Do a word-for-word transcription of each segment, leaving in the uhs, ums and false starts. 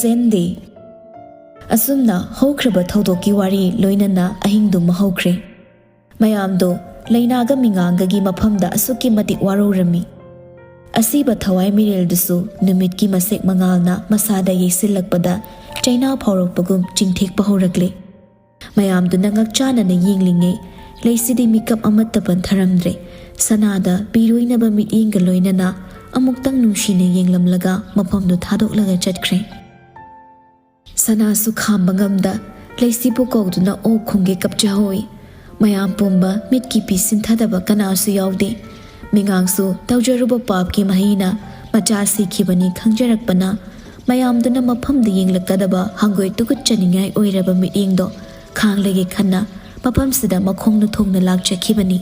ꯖꯦꯟꯗꯦ꯫ ꯑꯁꯨꯝꯅ ꯍꯧꯈ꯭ꯔꯕ ꯊꯧꯗꯣꯛꯀꯤ ꯋꯥꯔꯤ ꯂꯣꯏꯅꯅ ꯑꯍꯤꯡꯗꯨꯃ ꯍꯧꯈ꯭ꯔꯦ꯫ ꯃꯌꯥꯝꯗꯣ ꯂꯩꯅꯥꯒ ꯃꯤꯉꯥꯡꯒꯒꯤ ꯃꯐꯝꯗ ꯑꯁꯨꯛꯀꯤ ꯃꯇꯤꯛ ꯋꯥꯔꯧꯔꯝꯃꯤ꯫ ꯑꯁꯤꯕ ꯊꯋꯥꯏ ꯃꯤꯔꯦꯜꯗꯨꯁꯨ ꯅꯨꯃꯤꯠꯀꯤ ꯃꯁꯦꯛ ꯃꯉꯥꯜꯅ ꯃꯁꯥꯗ ꯌꯩꯁꯤꯜꯂꯛꯄꯗ ꯆꯩꯅꯥ ꯐꯥꯎꯔꯛꯄꯒꯨꯝ ꯆꯤꯡꯊꯦꯛꯄ ꯍꯧꯔꯛꯂꯦ꯫ ꯃꯌꯥꯝꯗꯨꯅ ꯉꯛꯆꯥꯅꯅ ꯌꯦꯡꯂꯤꯉꯩ, ꯂꯩꯁꯤꯗꯤ ꯃꯤꯀꯞ ꯑꯃꯠꯇ ꯄꯟꯊꯔꯝꯗ꯭ꯔꯦ꯫ ꯁꯅꯥꯗ ꯄꯤꯔꯣꯏꯅꯕ ꯃꯤꯠꯌꯦꯡꯒ ꯂꯣꯏꯅꯅ ꯑꯃꯨꯛꯇꯪ ꯅꯨꯡꯁꯤꯅ ꯌꯦꯡꯂꯝꯂꯒ ꯃꯐꯝꯗꯨ ꯊꯥꯗꯣꯛꯂꯒ ꯆꯠꯈ꯭ꯔꯦ꯫ ꯁꯅꯥꯁꯨ ꯈꯥꯝꯕ ꯉꯝꯗ ꯂꯩꯁꯤꯕꯨ ꯀꯧꯗꯨꯅ ꯑꯣꯛ ꯈꯣꯡꯒꯦ ꯀꯞꯆꯍꯧꯏ꯫ ꯃꯌꯥꯝ ꯄꯨꯝꯕ ꯃꯤꯠꯀꯤ ꯄꯤ ꯁꯤꯟꯊꯗꯕ ꯀꯅꯥꯁꯨ ꯌꯥꯎꯗꯦ꯫ ꯃꯤꯉꯥꯡꯁꯨ ꯇꯧꯖꯔꯨꯕ ꯄꯥꯞꯀꯤ ꯃꯍꯩꯅ ꯃꯆꯥ ꯁꯤꯈꯤꯕꯅꯤ ꯈꯪꯖꯔꯛꯄꯅ, ꯃꯌꯥꯝꯗꯨꯅ ꯃꯐꯝꯗ ꯌꯦꯡꯂꯛꯀꯗꯕ ꯍꯪꯒꯣꯏ ꯇꯨꯀꯠꯆꯅꯤꯡꯉꯥꯏ ꯑꯣꯏꯔꯕ ꯃꯤꯠꯌꯦꯡꯗꯣ ꯈꯥꯡꯂꯒꯦ ꯈꯟꯅ ꯃꯐꯝꯁꯤꯗ ꯃꯈꯣꯡꯅ ꯊꯣꯡꯅ ꯂꯥꯛꯆꯈꯤꯕꯅꯤ꯫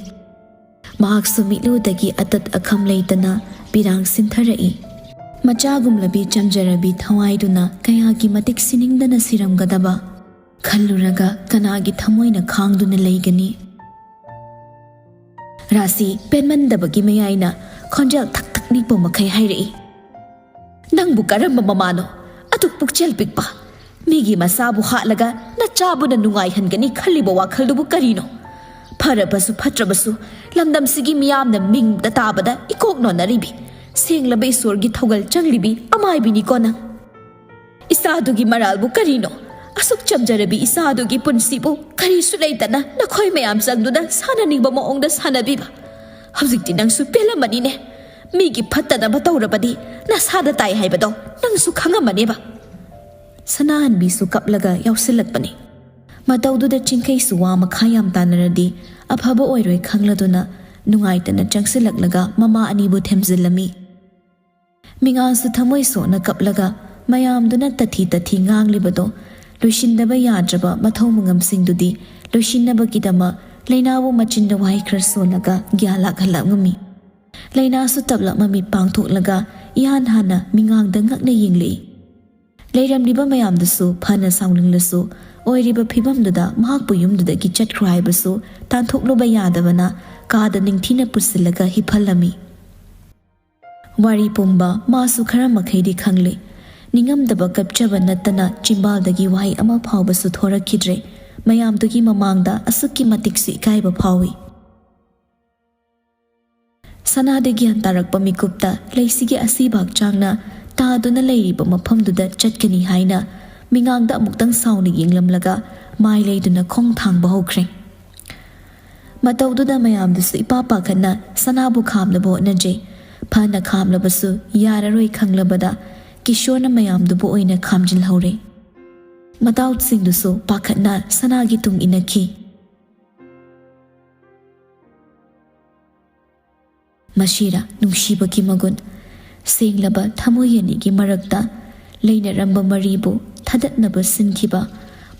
ꯃꯍꯥꯛꯁꯨ ꯃꯤꯠꯂꯨꯗꯒꯤ ꯑꯇꯠ ꯑꯈꯝ ꯂꯩꯇꯅ ꯄꯤꯔꯥꯡ ꯁꯤꯟꯊꯔꯛꯏ꯫ ꯃꯆꯥꯒꯨꯝꯂꯕꯤ ꯆꯝꯖꯔꯕꯤ ꯊꯋꯥꯏꯗꯨꯅ ꯀꯌꯥꯒꯤ ꯃꯇꯤꯛ ꯁꯤꯅꯤꯡꯗꯅ ꯁꯤꯔꯝꯒꯗꯕ ꯈꯜꯂꯨꯔꯒ ꯀꯅꯥꯒꯤ ꯊꯃꯣꯏꯅ ꯈꯥꯡꯗꯨꯅ ꯂꯩꯒꯅꯤ? ꯔꯥꯁꯤ ꯄꯦꯟꯃꯟꯗꯕꯒꯤ ꯃꯌꯥꯏꯅ ꯈꯣꯟꯖꯦꯜ ꯊꯛ ꯊꯛ ꯅꯤꯛꯄ ꯃꯈꯩ ꯍꯥꯏꯔꯛꯏ, "ꯅꯪꯕꯨ ꯀꯔꯝꯕ ꯃꯃꯥꯅꯣ? ꯑꯗꯨꯛ ꯄꯨꯛꯆꯦꯜ ꯄꯤꯛꯄ, ꯃꯤꯒꯤ ꯃꯆꯥꯕꯨ ꯍꯥꯠꯂꯒ ꯅꯆꯥꯕꯨꯅ ꯅꯨꯡꯉꯥꯏꯍꯟꯒꯅꯤ ꯈꯜꯂꯤꯕ ꯋꯥꯈꯜꯗꯨꯕꯨ ꯀꯔꯤꯅꯣ? ꯐꯔꯕꯁꯨ ꯐꯠꯇ꯭ꯔꯕꯁꯨ ꯂꯝꯗꯝꯁꯤꯒꯤ ꯃꯤꯌꯥꯝꯅ ꯃꯤꯡꯗ ꯇꯥꯕꯗ ꯏꯀꯣꯛ ꯅꯣꯟꯅꯔꯤꯕꯤ, ꯁꯦꯡꯂꯕ ꯏꯁꯣꯔꯒꯤ ꯊꯧꯒꯜ ꯆꯪꯂꯤꯕꯤ ꯑꯃꯥꯏꯕꯤꯅꯤꯀꯣ ꯅꯪ꯫ ꯏꯆꯥꯗꯨꯒꯤ ꯃꯔꯥꯜꯕꯨ ꯀꯔꯤꯅꯣ? ꯑꯁꯨꯛ ꯆꯝꯖꯔꯕꯤ ꯏꯆꯥꯗꯨꯒꯤ ꯄꯨꯟꯁꯤꯕꯨ ꯀꯔꯤꯁꯨ ꯂꯩꯇꯅ ꯅꯈꯣꯏ ꯃꯌꯥꯝ ꯆꯪꯗꯨꯅ ꯁꯥꯟꯅꯅꯤꯡꯕ ꯃꯑꯣꯡꯗ ꯁꯥꯟꯅꯕꯤꯕ꯫ ꯍꯧꯖꯤꯛꯇꯤ ꯅꯪꯁꯨ ꯄꯦꯜꯂꯝꯃꯅꯤꯅꯦ꯫ ꯃꯤꯒꯤ ꯐꯠꯇꯅꯕ ꯇꯧꯔꯕꯗꯤ ꯅꯁꯥꯗ ꯇꯥꯏ ꯍꯥꯏꯕꯗꯣ ꯅꯪꯁꯨ ꯈꯪꯉꯝꯃꯅꯦꯕ꯫" ꯁꯅꯥꯍꯟꯕꯤꯁꯨ ꯀꯞꯂꯒ ꯌꯥꯎꯁꯤꯜꯂꯛꯄꯅꯤ꯫ ꯃꯇꯧꯗꯨꯗ ꯆꯤꯡꯈꯩꯁꯨ ꯋꯥ ꯃꯈꯥ ꯌꯥꯝ ꯇꯥꯅꯔꯗꯤ ꯑꯐꯕ ꯑꯣꯏꯔꯣꯏ ꯈꯪꯂꯗꯨꯅ ꯅꯨꯡꯉꯥꯏꯇꯅ ꯆꯪꯁꯤꯜꯂꯛꯂꯒ ꯃꯃꯥ ꯑꯅꯤꯕꯨ ꯊꯦꯝꯖꯤꯜꯂꯝꯃꯤ꯫ ꯃꯤꯉꯥꯜꯁꯨ ꯊꯃꯣꯏ ꯁꯣꯛꯅ ꯀꯞꯂꯒ ꯃꯌꯥꯝꯗꯨꯅ ꯇꯊꯤ ꯇꯊꯤ ꯉꯥꯡꯂꯤꯕꯗꯣ ꯂꯣꯏꯁꯤꯟꯗꯕ ꯌꯥꯗ꯭ꯔꯕ ꯃꯊꯧ ꯃꯉꯝꯁꯤꯡꯗꯨꯗꯤ ꯂꯣꯏꯁꯤꯟꯅꯕꯒꯤꯗꯃꯛ ꯂꯩꯅꯥꯕꯨ ꯃꯆꯤꯟꯗ ꯋꯥꯍꯩ ꯈꯔ ꯁꯣꯜꯂꯒ ꯒ꯭ꯌꯥꯟ ꯂꯥꯛꯍꯜꯂꯛꯂꯝꯃꯤ꯫ ꯂꯩꯅꯥꯁꯨ ꯇꯞꯂꯞ ꯃꯃꯤꯠ ꯄꯥꯡꯊꯣꯛꯂꯒ ꯏꯍꯥꯟ ꯍꯥꯟꯅ ꯃꯤꯉꯥꯜꯗ ꯉꯛꯅ ꯌꯦꯡꯂꯛꯏ꯫ ꯂꯩꯔꯝꯂꯤꯕ ꯃꯌꯥꯝꯗꯨꯁꯨ ꯐꯅ ꯁꯥꯎꯅꯤꯡꯂꯁꯨ ꯑꯣꯏꯔꯤꯕ ꯐꯤꯕꯝꯗꯨꯗ ꯃꯍꯥꯛꯄꯨ ꯌꯨꯝꯗꯨꯗꯒꯤ ꯆꯠꯈ꯭ꯔꯣ ꯍꯥꯏꯕꯁꯨ ꯇꯥꯟꯊꯣꯛꯂꯨꯕ ꯌꯥꯗꯕꯅ ꯀꯥꯗ ꯅꯤꯡꯊꯤꯅ ꯄꯨꯁꯤꯜꯂꯒ ꯍꯤꯞꯍꯜꯂꯝꯃꯤ꯫ ꯋꯥꯔꯤ ꯄꯨꯝꯕ ꯃꯥꯁꯨ ꯈꯔ ꯃꯈꯩꯗꯤ ꯈꯪꯂꯦ꯫ ꯅꯤꯡꯉꯝꯗꯕ ꯀꯞꯆꯕ ꯅꯠꯇꯅ ꯆꯤꯝꯕꯥꯜꯗꯒꯤ ꯋꯥꯍꯩ ꯑꯃ ꯐꯥꯎꯕꯁꯨ ꯊꯣꯔꯛꯈꯤꯗ꯭ꯔꯦ꯫ ꯃꯌꯥꯝꯗꯨꯒꯤ ꯃꯃꯥꯡꯗ ꯑꯁꯨꯛꯀꯤ ꯃꯇꯤꯛꯁꯨ ꯏꯀꯥꯏꯕ ꯐꯥꯎꯏ꯫ ꯁꯅꯥꯗꯤ ꯒ꯭ꯌꯥꯟ ꯇꯥꯔꯛꯄ ꯃꯤꯀꯨꯞꯇ ꯂꯩꯁꯤꯒꯤ ꯑꯁꯤꯕ ꯍꯛꯆꯥꯡꯅ ꯇꯥꯗꯨꯅ ꯂꯩꯔꯤꯕ ꯃꯐꯝꯗꯨꯗ ꯆꯠꯀꯅꯤ ꯍꯥꯏꯅ ꯃꯤꯉꯥꯡꯗ ꯑꯃꯨꯛꯇꯪ ꯁꯥꯎꯅ ꯌꯦꯡꯂꯝꯂꯒ ꯃꯥꯏ ꯂꯩꯗꯨꯅ ꯈꯣꯡ ꯊꯥꯡꯕ ꯍꯧꯈ꯭ꯔꯦ꯫ ꯃꯇꯧꯗꯨꯗ ꯃꯌꯥꯝꯗꯨꯁꯨ ꯏꯄꯥ ꯄꯥꯈꯠꯅ ꯁꯅꯥꯕꯨ ꯈꯥꯝꯅꯕ ꯍꯣꯠꯅꯖꯩ꯫ ꯐꯅ ꯈꯥꯝꯂꯕꯁꯨ ꯌꯥꯔꯔꯣꯏ ꯈꯪꯂꯕꯗ ꯀꯤꯁꯣꯔꯅ ꯃꯌꯥꯝꯗꯨꯕꯨ ꯑꯣꯏꯅ ꯈꯥꯝꯖꯤꯜꯍꯧꯔꯦ꯫ ꯃꯇꯥꯎꯁꯤꯡꯗꯨꯁꯨ ꯄꯥꯈꯠꯅ ꯁꯅꯥꯒꯤ ꯇꯨꯡ ꯏꯟꯅꯈꯤ꯫ ꯃꯁꯤꯔꯥ ꯅꯨꯡꯁꯤꯕꯒꯤ ꯃꯒꯨꯟ? ꯁꯦꯡꯂꯕ ꯊꯃꯣꯏ ꯑꯅꯤꯒꯤ ꯃꯔꯛꯇ ꯂꯩꯅꯔꯝꯕ ꯃꯔꯤꯕꯨ ꯊꯗꯠꯅꯕ ꯁꯤꯟꯈꯤꯕ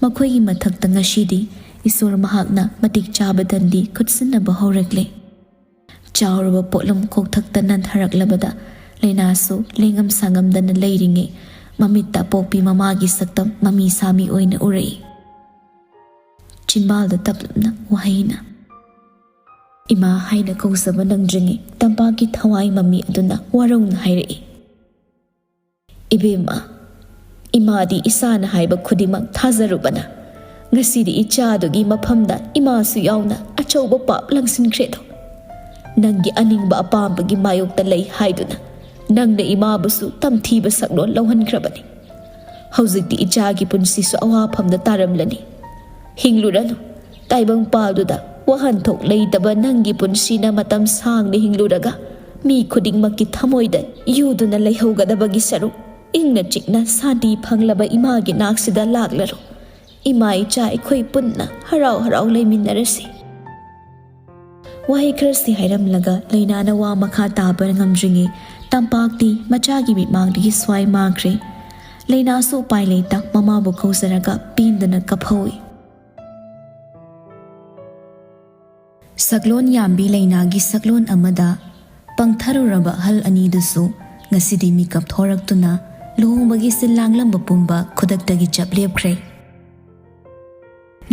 ꯃꯈꯣꯏꯒꯤ ꯃꯊꯛꯇ ꯉꯁꯤꯗꯤ ꯏꯁꯣꯔ ꯃꯍꯥꯛꯅ ꯃꯇꯤꯛ ꯆꯥꯕ ꯗꯟꯗꯤ ꯈꯨꯠꯁꯤꯟꯅꯕ ꯍꯧꯔꯛꯂꯦ꯫ ꯆꯥꯎꯔꯕ ꯄꯣꯠꯂꯨꯝ ꯀꯣꯛꯊꯛꯇ ꯅꯟꯊꯔꯛꯂꯕꯗ ꯂꯩꯅꯥꯁꯨ ꯂꯦꯡꯉꯝ ꯁꯥꯉꯝꯗꯅ ꯂꯩꯔꯤꯉꯩ ꯃꯃꯤꯠꯇ ꯄꯣꯛꯄꯤ ꯃꯃꯥꯒꯤ ꯁꯛꯇꯝ ꯃꯃꯤ ꯁꯥꯃꯤ ꯑꯣꯏꯅ ꯎꯔꯛꯏ꯫ ꯆꯤꯟꯕꯥꯜꯗ ꯇꯞꯂꯞꯅ ꯋꯥꯍꯩꯅ "ꯏꯃꯥ" ꯍꯥꯏꯅ ꯀꯧꯖꯕ ꯅꯪꯗ꯭ꯔꯤꯉꯩ ꯇꯝꯄꯥꯛꯀꯤ ꯊꯋꯥꯏ ꯃꯃꯤ ꯑꯗꯨꯅ ꯋꯥꯔꯧꯅ ꯍꯥꯏꯔꯛꯏ, "ꯏꯕꯦꯝꯃ, ꯏꯃꯥꯗꯤ ꯏꯆꯥꯅ ꯍꯥꯏꯕ ꯈꯨꯗꯤꯡꯃꯛ ꯊꯥꯖꯔꯨꯕꯅ ꯉꯁꯤꯗꯤ ꯏꯆꯥꯗꯨꯒꯤ ꯃꯐꯝꯗ ꯏꯃꯥꯁꯨ ꯌꯥꯎꯅ ꯑꯆꯧꯕ ꯄꯥꯞ ꯂꯪꯁꯤꯟꯈ꯭ꯔꯦꯗꯣ꯫ ꯅꯪꯒꯤ ꯑꯅꯤꯡꯕ ꯑꯄꯥꯝꯕꯒꯤ ꯃꯥꯌꯣꯛꯇ ꯂꯩ ꯍꯥꯏꯗꯨꯅ ꯅꯪꯅ ꯏꯃꯥꯕꯨꯁꯨ ꯇꯝꯊꯤꯕ ꯁꯛꯂꯣꯟ ꯂꯧꯍꯟꯈ꯭ꯔꯕꯅꯤ꯫ ꯍꯧꯖꯤꯛꯇꯤ ꯏꯆꯥꯒꯤ ꯄꯨꯟꯁꯤꯁꯨ ꯑꯋꯥꯐꯝꯗ ꯇꯥꯔꯝꯂꯅꯤ꯫ ꯍꯤꯡꯂꯨꯔꯅꯨ꯫ ꯇꯥꯏꯕꯪꯄꯥꯜꯗꯨꯗ ꯋꯥꯍꯟꯊꯣꯛ ꯂꯩꯇꯕ ꯅꯪꯒꯤ ꯄꯨꯟꯁꯤꯅ ꯃꯇꯝ ꯁꯥꯡꯅ ꯍꯤꯡꯂꯨꯔꯒ ꯃꯤ ꯈꯨꯗꯤꯡꯃꯛꯀꯤ ꯊꯃꯣꯏꯗ ꯌꯨꯗꯨꯅ ꯂꯩꯍꯧꯒꯗꯕꯒꯤ ꯁꯔꯨꯛ ꯏꯪꯅ ꯆꯤꯛꯅ ꯁꯥꯟꯇꯤ ꯐꯪꯂꯕ ꯏꯃꯥꯒꯤ ꯅꯥꯛꯁꯤꯗ ꯂꯥꯛꯂꯔꯣ꯫ ꯏꯃꯥ ꯏꯆꯥ ꯑꯩꯈꯣꯏ ꯄꯨꯟꯅ ꯍꯔꯥꯎ ꯍꯔꯥꯎ ꯂꯩꯃꯤꯟꯅꯔꯁꯤ꯫" ꯋꯥꯍꯩ ꯈꯔꯁꯤ ꯍꯥꯏꯔꯝꯂꯒ ꯂꯩꯅꯥꯅ ꯋꯥ ꯃꯈꯥ ꯇꯥꯕ ꯉꯝꯗ꯭ꯔꯤꯉꯩ ꯇꯝꯄꯥꯛꯇꯤ ꯃꯆꯥꯒꯤ ꯃꯤꯠꯃꯥꯡꯗꯒꯤ ꯁ꯭ꯋꯥꯏ ꯃꯥꯡꯈ꯭ꯔꯦ꯫ ꯂꯩꯅꯥꯁꯨ ꯎꯄꯥꯏ ꯂꯩꯇ ꯃꯃꯥꯕꯨ ꯀꯧꯖꯔꯒ ꯄꯦꯟꯗꯅ ꯀꯞꯍꯧꯏ꯫ ꯁꯛꯂꯣꯟ ꯌꯥꯝꯕꯤ ꯂꯩꯅꯥꯒꯤ ꯁꯛꯂꯣꯟ ꯑꯃꯗ ꯄꯪꯊꯔꯨꯔꯕ ꯑꯍꯜ ꯑꯅꯤꯗꯨꯁꯨ ꯉꯁꯤꯗꯤ ꯃꯤꯀꯞ ꯊꯣꯔꯛꯇꯨꯅ ꯂꯨꯍꯣꯡꯕꯒꯤ ꯁꯤꯜ ꯂꯥꯡꯂꯝꯕ ꯄꯨꯝꯕ ꯈꯨꯗꯛꯇꯒꯤ ꯆꯞ ꯂꯦꯞꯈ꯭ꯔꯦ꯫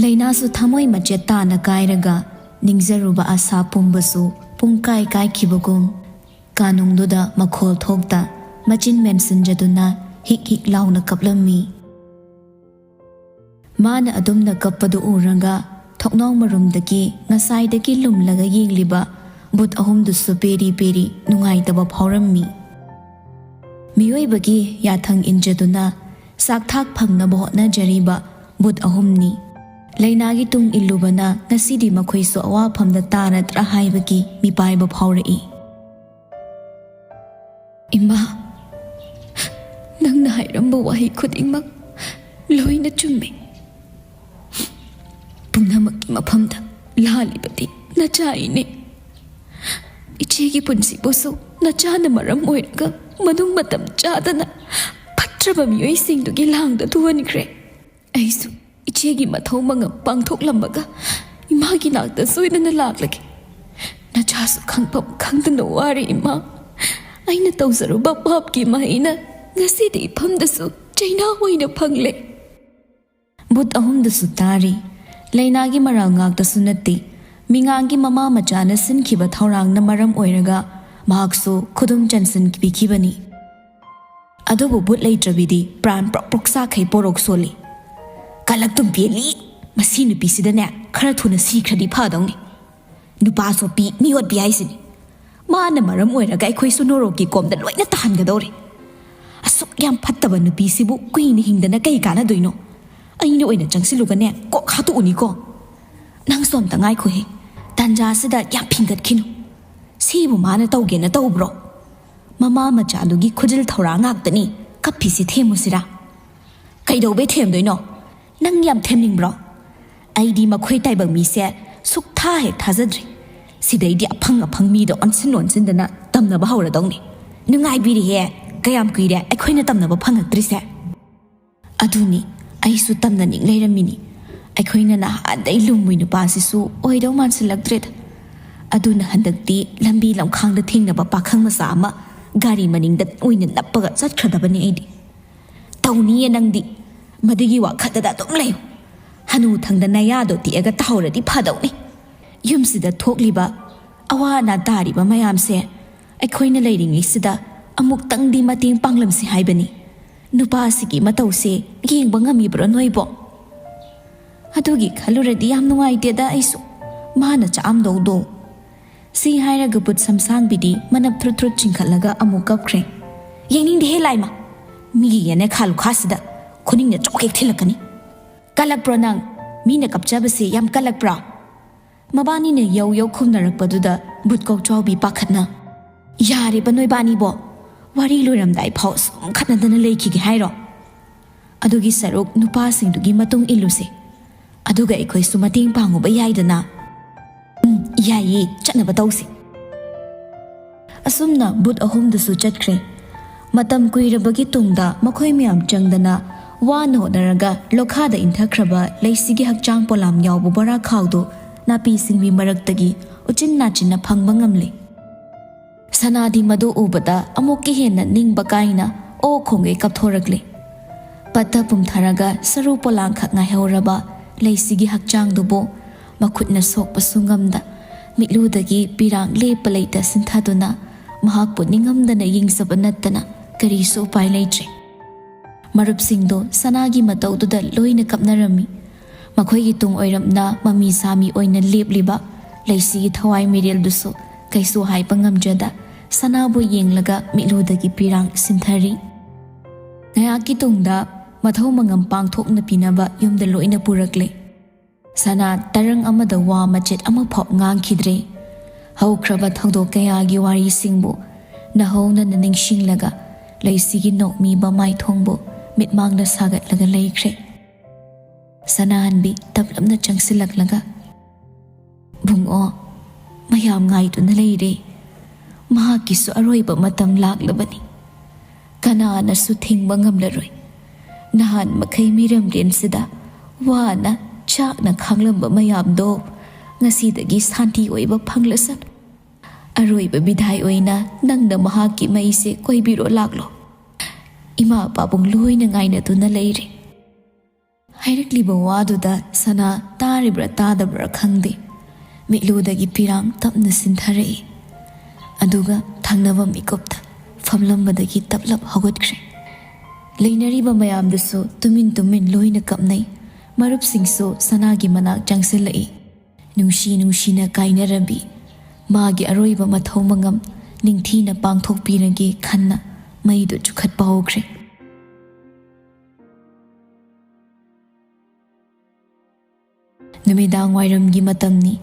ꯂꯩꯅꯥꯁꯨ ꯊꯃꯣꯏ ꯃꯆꯦꯠ ꯇꯥꯅ ꯀꯥꯏꯔꯒ ꯅꯤꯡꯖꯔꯨꯕ ꯑꯁꯥ ꯄꯨꯝꯕꯁꯨ ꯄꯨꯡꯀꯥꯏ ꯀꯥꯏꯈꯤꯕꯒꯨꯝ ꯀꯥꯅꯨꯡꯗꯨꯗ ꯃꯈꯣꯜ ꯊꯣꯛꯇ ꯃꯆꯤꯟ ꯃꯦꯟꯁꯤꯟꯖꯗꯨꯅ ꯍꯤꯛ ꯍꯤꯛ ꯂꯥꯎꯅ ꯀꯞꯂꯝꯃꯤ꯫ ꯃꯥꯅ ꯑꯗꯨꯝꯅ ꯀꯞꯄꯗꯨ ꯎꯔꯒ ꯊꯣꯡꯅꯥꯎ ꯃꯔꯨꯝꯗꯒꯤ ꯉꯁꯥꯏꯗꯒꯤ ꯂꯨꯝꯂꯒ ꯌꯦꯡꯂꯤꯕ ꯕꯨꯠ ꯑꯍꯨꯝꯗꯨꯁꯨ ꯄꯦꯔꯤ ꯄꯦꯔꯤ ꯅꯨꯡꯉꯥꯏꯇꯕ ꯐꯥꯎꯔꯝꯃꯤ꯫ ꯃꯤꯑꯣꯏꯕꯒꯤ ꯌꯥꯊꯪ ꯏꯟꯖꯗꯨꯅ ꯆꯥꯛꯊꯥꯛ ꯐꯪꯅꯕ ꯍꯣꯠꯅꯖꯔꯤꯕ ꯕꯨꯠ ꯑꯍꯨꯝꯅꯤ꯫ ꯂꯩꯅꯥꯒꯤ ꯇꯨꯡ ꯏꯜꯂꯨꯕꯅ ꯉꯁꯤꯗꯤ ꯃꯈꯣꯏꯁꯨ ꯑꯋꯥꯐꯝꯗ ꯇꯥꯔꯗ꯭ꯔꯥ ꯍꯥꯏꯕꯒꯤ ꯃꯤꯄꯥꯏꯕ ꯐꯥꯎꯔꯛꯏ꯫ "ꯏꯃꯥ, ꯅꯪꯅ ꯍꯥꯏꯔꯝꯕ ꯋꯥꯍꯩ ꯈꯨꯗꯤꯡꯃꯛ ꯂꯣꯏꯅ ꯆꯨꯝꯃꯤ꯫ ꯄꯨꯝꯅꯃꯛꯀꯤ ꯃꯐꯝꯗ ꯂꯥꯜꯂꯤꯕꯗꯤ ꯅꯆꯥ ꯑꯩꯅꯤ꯫ ꯏꯆꯦꯒꯤ ꯄꯨꯟꯁꯤꯕꯨꯁꯨ ꯅꯆꯥꯅ ꯃꯔꯝ ꯑꯣꯏꯔꯒ ꯃꯅꯨꯡ ꯃꯇꯝ ꯆꯥꯗꯅ ꯐꯠꯇ꯭ꯔꯕ ꯃꯤꯑꯣꯏꯁꯤꯡꯗꯨꯒꯤ ꯂꯥꯡꯗ ꯊꯨꯍꯟꯈ꯭ꯔꯦ꯫ ꯑꯩꯁꯨ ꯏꯆꯦꯒꯤ ꯃꯊꯧ ꯃꯉꯝ ꯄꯥꯡꯊꯣꯛꯂꯝꯃꯒ ꯏꯃꯥꯒꯤ ꯅꯥꯛꯇ ꯁꯣꯏꯗꯅ ꯂꯥꯛꯂꯒꯦ꯫ ꯅꯆꯥꯁꯨ ꯈꯪꯐꯝ ꯈꯪꯗꯅ ꯋꯥꯔꯦ, ꯏꯃꯥ꯫ ꯑꯩꯅ ꯇꯧꯖꯔꯨꯕ ꯄꯥꯞꯀꯤ ꯃꯍꯩꯅ ꯉꯁꯤꯗꯤ ꯏꯐꯝꯗꯁꯨ ꯆꯩꯅꯥ ꯑꯣꯏꯅ ꯐꯪꯂꯦ꯫" ꯕꯨꯠ ꯑꯍꯨꯝꯗꯨꯁꯨ ꯇꯥꯔꯤ꯫ ꯂꯩꯅꯥꯒꯤ ꯃꯔꯥꯜ ꯉꯥꯛꯇꯁꯨ ꯅꯠꯇꯦ, ꯃꯤꯉꯥꯡꯒꯤ ꯃꯃꯥ ꯃꯆꯥꯅ ꯁꯤꯟꯈꯤꯕ ꯊꯧꯔꯥꯡꯅ ꯃꯔꯝ ꯑꯣꯏꯔꯒ ꯃꯍꯥꯛꯁꯨ ꯈꯨꯗꯨꯝ ꯆꯟꯁꯤꯟꯕꯤꯈꯤꯕꯅꯤ꯫ ꯑꯗꯨꯕꯨ ꯕꯨꯠ ꯂꯩꯇ꯭ꯔꯕꯤꯗꯤ ꯄ꯭ꯔꯥꯟ ꯄ꯭ꯔꯣꯛ ꯄ꯭ꯔꯣꯛ ꯆꯥꯛꯈꯩ ꯄꯣꯔꯣꯛ ꯁꯣꯜꯂꯤ꯫ "ꯀꯂꯛꯇꯨꯝ ꯄꯦꯜꯂꯤ! ꯃꯁꯤ ꯅꯨꯄꯤꯁꯤꯗꯅꯦ ꯈꯔ ꯊꯨꯅ ꯁꯤꯈ꯭ꯔꯗꯤ ꯐꯗꯧꯅꯤ꯫ ꯅꯨꯄꯥ ꯆꯣꯞꯄꯤ, ꯃꯤ ꯑꯣꯠꯄꯤ ꯍꯥꯏꯁꯤꯅꯤ꯫ ꯃꯥꯅ ꯃꯔꯝ ꯑꯣꯏꯔꯒ ꯑꯩꯈꯣꯏꯁꯨ ꯅꯣꯔꯣꯛꯀꯤ ꯀꯣꯝꯗ ꯂꯣꯏꯅ ꯇꯥꯍꯟꯒꯗꯧꯔꯦ꯫ ꯑꯁꯨꯛ ꯌꯥꯝ ꯐꯠꯇꯕ ꯅꯨꯄꯤꯁꯤꯕꯨ ꯀꯨꯏꯅ ꯍꯤꯡꯗꯅ ꯀꯩ ꯀꯥꯟꯅꯗꯣꯏꯅꯣ? ꯑꯩꯅ ꯑꯣꯏꯅ ꯆꯪꯁꯤꯜꯂꯨꯒꯅꯦ ꯀꯣꯛ ꯍꯥꯠꯇꯣꯛꯎꯅꯤꯀꯣ꯫ ꯅꯪꯁꯨ ꯑꯝꯇ ꯉꯥꯏꯈꯣꯍꯦ, ꯇꯥꯟꯖꯥꯁꯤꯗ ꯌꯥꯝ ꯐꯤꯡꯒꯠꯈꯤꯅꯨ꯫ ꯁꯤꯕꯨ ꯃꯥꯅ ꯇꯧꯒꯦꯅ ꯇꯧꯕ꯭ꯔꯣ? ꯃꯃꯥ ꯃꯆꯥꯗꯨꯒꯤ ꯈꯨꯖꯤꯜ ꯊꯧꯔꯥ ꯉꯥꯛꯇꯅꯤ꯫ ꯀꯞꯄꯤꯁꯤ ꯊꯦꯝꯃꯨꯁꯤꯔꯥ?" "ꯀꯩꯗꯧꯕꯩ ꯊꯦꯝꯗꯣꯏꯅꯣ? ꯅꯪ ꯌꯥꯝ ꯊꯦꯝꯅꯤꯡꯕ꯭ꯔꯣ? ꯑꯩꯗꯤ ꯃꯈꯣꯏ ꯇꯥꯏꯕꯪ ꯃꯤꯁꯦ ꯁꯨꯛꯊꯥ ꯍꯦꯛ ꯊꯥꯖꯗ꯭ꯔꯤ꯫ ꯁꯤꯗꯩꯗꯤ ꯑꯐꯪ ꯑꯐꯪ ꯃꯤꯗ ꯑꯣꯟꯁꯤꯟ ꯑꯣꯟꯁꯤꯟꯗꯅ ꯇꯝꯅꯕ ꯍꯧꯔꯗꯧꯅꯤ꯫ ꯅꯨꯡꯉꯥꯏꯕꯤꯔꯤꯍꯦ, ꯀꯌꯥꯝ ꯀꯨꯏꯔꯦ ꯑꯩꯈꯣꯏꯅ ꯇꯝꯅꯕ ꯐꯪꯉꯛꯇ꯭ꯔꯤꯁꯦ꯫" "ꯑꯗꯨꯅꯤ, ꯑꯩꯁꯨ ꯇꯝꯅꯅꯤꯡ ꯂꯩꯔꯝꯃꯤꯅꯤ꯫ ꯑꯩꯈꯣꯏꯅ ꯅꯍꯥꯟꯗꯩ ꯂꯨꯝꯃꯨꯏ ꯅꯨꯄꯥꯁꯤꯁꯨ ꯑꯣꯏꯗꯧ ꯃꯥꯟꯁꯤꯜꯂꯛꯇ꯭ꯔꯦꯗ꯫ ꯑꯗꯨꯅ ꯍꯟꯗꯛꯇꯤ ꯂꯝꯕꯤ ꯂꯝꯈꯥꯡꯗ ꯊꯦꯡꯅꯕ ꯄꯥꯈꯪ ꯃꯆꯥ ꯑꯃ ꯒꯥꯔꯤ ꯃꯅꯤꯡꯗ ꯑꯣꯏꯅ ꯅꯞꯄꯒ ꯆꯠꯈ꯭ꯔꯗꯕꯅꯤ ꯑꯩꯗꯤ꯫" "ꯇꯧꯅꯤꯌꯦ ꯅꯪꯗꯤ꯫ ꯃꯗꯨꯒꯤ ꯋꯥꯈꯜꯗꯗ ꯑꯗꯨꯝ ꯂꯩꯌꯨ꯫ ꯍꯅꯨꯊꯪꯗ ꯅꯌꯥꯗꯣ ꯇꯦꯛꯑꯒ ꯇꯥꯍꯧꯔꯗꯤ ꯐꯗꯧꯅꯤ꯫ ꯌꯨꯝꯁꯤꯗ ꯊꯣꯛꯂꯤꯕ ꯑꯋꯥ ꯑꯅꯥ ꯇꯥꯔꯤꯕ ꯃꯌꯥꯝꯁꯦ ꯑꯩꯈꯣꯏꯅ ꯂꯩꯔꯤꯉꯩꯁꯤꯗ ꯑꯃꯨꯛꯇꯪꯗꯤ ꯃꯇꯦꯡ ꯄꯥꯡꯂꯝꯁꯤ ꯍꯥꯏꯕꯅꯤ꯫ "ꯅꯨꯄꯥꯁꯤꯒꯤ ꯃꯇꯧꯁꯦ ꯌꯦꯡꯕ ꯉꯝꯃꯤꯕ꯭ꯔꯣ ꯅꯣꯏꯕꯣ?" "ꯑꯗꯨꯒꯤ ꯈꯜꯂꯨꯔꯗꯤ ꯌꯥꯝ ꯅꯨꯡꯉꯥꯏꯇꯦꯗ ꯑꯩꯁꯨ, ꯃꯥꯅ ꯆꯥꯛꯑꯝꯗꯧꯗꯣ꯫" ꯁꯤ ꯍꯥꯏꯔꯒ ꯕꯨꯠ ꯁꯝꯁꯥꯡꯕꯤꯗꯤ ꯃꯅꯞ ꯊ꯭ꯔꯨꯠ ꯊ꯭ꯔꯨꯠ ꯆꯤꯡꯈꯠꯂꯒ ꯑꯃꯨꯛ ꯀꯞꯈ꯭ꯔꯦ꯫ "ꯌꯦꯡꯅꯤꯡꯗꯦꯍꯦ ꯂꯥꯏꯃ, ꯃꯤꯒꯤ ꯌꯦꯟꯅꯦ ꯈꯥ ꯂꯨꯈꯥꯁꯤꯗ ꯈꯨꯅꯤꯡꯅ ꯆꯣꯛ ꯍꯦꯛ ꯊꯤꯜꯂꯛꯀꯅꯤ꯫ ꯀꯜꯂꯛꯄ꯭ꯔꯣ ꯅꯪ? ꯃꯤꯅ ꯀꯞꯆꯕꯁꯦ ꯌꯥꯝ ꯀꯜꯂꯛꯄ꯭ꯔꯥ?" ꯃꯕꯥꯅꯤꯅ ꯌꯧ ꯌꯧ ꯈꯨꯝꯅꯔꯛꯄꯗꯨꯗ ꯕꯨꯠ ꯀꯣꯛꯆꯥꯎꯕꯤ ꯄꯥꯈꯠꯅ, "ꯌꯥꯔꯦꯕ ꯅꯣꯏꯕꯥꯅꯤꯕꯣ, ꯋꯥꯔꯤ ꯂꯣꯏꯔꯝꯗꯥꯏ ꯐꯥꯎ ꯁꯨꯝ ꯈꯠꯅꯗꯅ ꯂꯩꯈꯤꯒꯦ ꯍꯥꯏꯔꯣ? ꯑꯗꯨꯒꯤ ꯁꯔꯨꯛ ꯅꯨꯄꯥꯁꯤꯡꯗꯨꯒꯤ ꯃꯇꯨꯡ ꯏꯜꯂꯨꯁꯦ, ꯑꯗꯨꯒ ꯑꯩꯈꯣꯏꯁꯨ ꯃꯇꯦꯡ ꯄꯥꯡꯉꯨꯕ ꯌꯥꯏꯗꯅ꯫" "ꯎꯝ, ꯌꯥꯏꯌꯦ, ꯆꯠꯅꯕ ꯇꯧꯁꯦ꯫" ꯑꯁꯨꯝꯅ ꯕꯨꯠ ꯑꯍꯨꯝꯗꯨꯁꯨ ꯆꯠꯈ꯭ꯔꯦ꯫ ꯃꯇꯝ ꯀꯨꯏꯔꯕꯒꯤ ꯇꯨꯡꯗ ꯃꯈꯣꯏ ꯃꯌꯥꯝ ꯆꯪꯗꯅ ꯋꯥꯅ ꯍꯣꯠꯅꯔꯒ ꯂꯣꯈꯥꯗ ꯏꯟꯊꯈ꯭ꯔꯕ ꯂꯩꯁꯤꯒꯤ ꯍꯛꯆꯥꯡ ꯄꯣꯂꯥꯝ ꯌꯥꯎꯕ ꯕꯣꯔꯥ ꯈꯥꯎꯗꯨ ꯅꯥꯄꯤ ꯁꯤꯡꯕꯤ ꯃꯔꯛꯇꯒꯤ ꯎꯆꯤꯟ ꯅꯥꯆꯤꯟꯅ ꯐꯪꯕ ꯉꯝꯂꯦ꯫ ꯁꯅꯥꯗꯤ ꯃꯗꯨ ꯎꯕꯗ ꯑꯃꯨꯛꯀ ꯍꯦꯟꯅ ꯅꯤꯡꯕ ꯀꯥꯏꯅ ꯑꯣ ꯈꯣꯡꯒꯩ ꯀꯞꯊꯣꯔꯛꯂꯦ꯫ ꯄꯠꯊ ꯄꯨꯝꯊꯔꯒ ꯁꯔꯨ ꯄꯣꯂꯥꯡꯈꯛ ꯉꯥꯏꯍꯧꯔꯕ ꯂꯩꯁꯤꯒꯤ ꯍꯛꯆꯥꯡꯗꯨꯕꯨ ꯃꯈꯨꯠꯅ ꯁꯣꯛꯄꯁꯨ ꯉꯝꯗ, ꯃꯤꯠꯂꯨꯗꯒꯤ ꯄꯤꯔꯥꯡ ꯂꯦꯞꯄ ꯂꯩꯇ ꯁꯤꯟꯊꯗꯨꯅ ꯃꯍꯥꯛꯄꯨ ꯅꯤꯡꯉꯝꯗꯅ ꯌꯦꯡꯖꯕ ꯅꯠꯇꯅ ꯀꯔꯤꯁꯨ ꯎꯄꯥꯏ ꯂꯩꯇ꯭ꯔꯦ꯫ ꯃꯔꯨꯞꯁꯤꯡꯗꯣ ꯁꯅꯥꯒꯤ ꯃꯇꯧꯗꯨꯗ ꯂꯣꯏꯅ ꯀꯞꯅꯔꯝꯃꯤ꯫ ꯃꯈꯣꯏꯒꯤ ꯇꯨꯡ ꯑꯣꯏꯔꯞꯅ ꯃꯃꯤ ꯁꯥꯃꯤ ꯑꯣꯏꯅ ꯂꯦꯞꯂꯤꯕ ꯂꯩꯁꯤꯒꯤ ꯊꯋꯥꯏ ꯃꯤꯔꯦꯜꯗꯨꯁꯨ ꯀꯩꯁꯨ ꯍꯥꯏꯕ ꯉꯝꯖꯗ ꯁꯅꯥꯕꯨ ꯌꯦꯡꯂꯒ ꯃꯤꯠꯂꯨꯗꯒꯤ ꯄꯤꯔꯥꯡ ꯁꯤꯟꯊꯔꯤ꯫ ꯉꯥꯏꯍꯥꯛꯀꯤ ꯇꯨꯡꯗ ꯃꯊꯧ ꯃꯉꯝ ꯄꯥꯡꯊꯣꯛꯅ ꯄꯤꯅꯕ ꯌꯨꯝꯗ ꯂꯣꯏꯅ ꯄꯨꯔꯛꯂꯦ꯫ ꯁꯅꯥ ꯇꯔꯪ ꯑꯃꯗ ꯋꯥ ꯃꯆꯦꯠ ꯑꯃꯐꯥꯎ ꯉꯥꯡꯈꯤꯗ꯭ꯔꯦ꯫ ꯍꯧꯈ꯭ꯔꯕ ꯊꯧꯗꯣꯛ ꯀꯌꯥꯒꯤ ꯋꯥꯔꯤꯁꯤꯡꯕꯨ ꯅꯧꯍꯧꯅꯅ ꯅꯤꯡꯁꯤꯡꯂꯒ ꯂꯩꯁꯤꯒꯤ ꯅꯣꯛꯃꯤꯕ ꯃꯥꯏꯊꯣꯡꯕꯨ ꯃꯤꯠꯃꯥꯡꯗ ꯁꯥꯒꯠꯂꯒ ꯂꯩꯈ꯭ꯔꯦ꯫ ꯁꯅꯥꯍꯟꯕꯤ ꯇꯞꯂꯞꯅ ꯆꯪꯁꯤꯜꯂꯛꯂꯒ, "ꯕꯨꯡꯉꯣ, ꯃꯌꯥꯝ ꯉꯥꯏꯗꯨꯅ ꯂꯩꯔꯦ꯫ ꯃꯍꯥꯛꯀꯤꯁꯨ ꯑꯔꯣꯏꯕ ꯃꯇꯝ ꯂꯥꯛꯂꯕꯅꯤ꯫ ꯀꯅꯥꯅꯁꯨ ꯊꯤꯡꯕ ꯉꯝꯂꯔꯣꯏ꯫ ꯅꯍꯥꯟ ꯃꯈꯩ ꯃꯤꯔꯝꯂꯦꯟꯁꯤꯗ ꯋꯥꯅ ꯆꯥꯛꯅ ꯈꯥꯡꯂꯝꯕ ꯃꯌꯥꯝꯗꯣ ꯉꯁꯤꯗꯒꯤ ꯁꯥꯟꯇꯤ ꯑꯣꯏꯕ ꯐꯪꯂꯁꯅꯨ꯫ ꯑꯔꯣꯏꯕ ꯕꯤꯗꯥꯏ ꯑꯣꯏꯅ ꯅꯪꯅ ꯃꯍꯥꯛꯀꯤ ꯃꯩꯁꯦ ꯀꯣꯏꯕꯤꯔꯣ ꯂꯥꯛꯂꯣ꯫ ꯏꯃꯥ ꯄꯥꯕꯨꯡ ꯂꯣꯏꯅ ꯉꯥꯏꯅꯗꯨꯅ ꯂꯩꯔꯦ꯫" ꯍꯥꯏꯔꯛꯂꯤꯕ ꯋꯥꯗꯨꯗ ꯁꯅꯥ ꯇꯥꯔꯤꯕ꯭ꯔꯥ ꯇꯥꯗꯕ꯭ꯔꯥ ꯈꯪꯗꯦ, ꯃꯤꯠꯂꯨꯗꯒꯤ ꯄꯤꯔꯥꯡ ꯇꯞꯅ ꯁꯤꯟꯊꯔꯛꯏ꯫ ꯑꯗꯨꯒ ꯊꯪꯅꯕ ꯃꯤꯀꯨꯞꯇ ꯐꯝꯂꯝꯕꯗꯒꯤ ꯇꯞꯂꯞ ꯍꯧꯒꯠꯈ꯭ꯔꯦ꯫ ꯂꯩꯅꯔꯤꯕ ꯃꯌꯥꯝꯗꯨꯁꯨ ꯇꯨꯃꯤꯟ ꯇꯨꯃꯤꯟ ꯂꯣꯏꯅ ꯀꯞꯅꯩ꯫ ꯃꯔꯨꯞꯁꯤꯡꯁꯨ ꯁꯅꯥꯒꯤ ꯃꯅꯥꯛ ꯆꯪꯁꯤꯜꯂꯛꯏ꯫ ꯅꯨꯡꯁꯤ ꯅꯨꯡꯁꯤꯅ ꯀꯥꯏꯅꯔꯝꯕꯤ, ꯃꯥꯒꯤ ꯑꯔꯣꯏꯕ ꯃꯊꯧ ꯃꯉꯝ ꯅꯤꯡꯊꯤꯅ ꯄꯥꯡꯊꯣꯛꯄꯤꯔꯒꯦ ꯈꯟꯅ ꯃꯩꯗꯨ ꯆꯨꯈꯠꯄ ꯍꯧꯈ꯭ꯔꯦ꯫ ꯅꯨꯃꯤꯗꯥꯡ ꯋꯥꯏꯔꯝꯒꯤ ꯃꯇꯝꯅꯤ꯫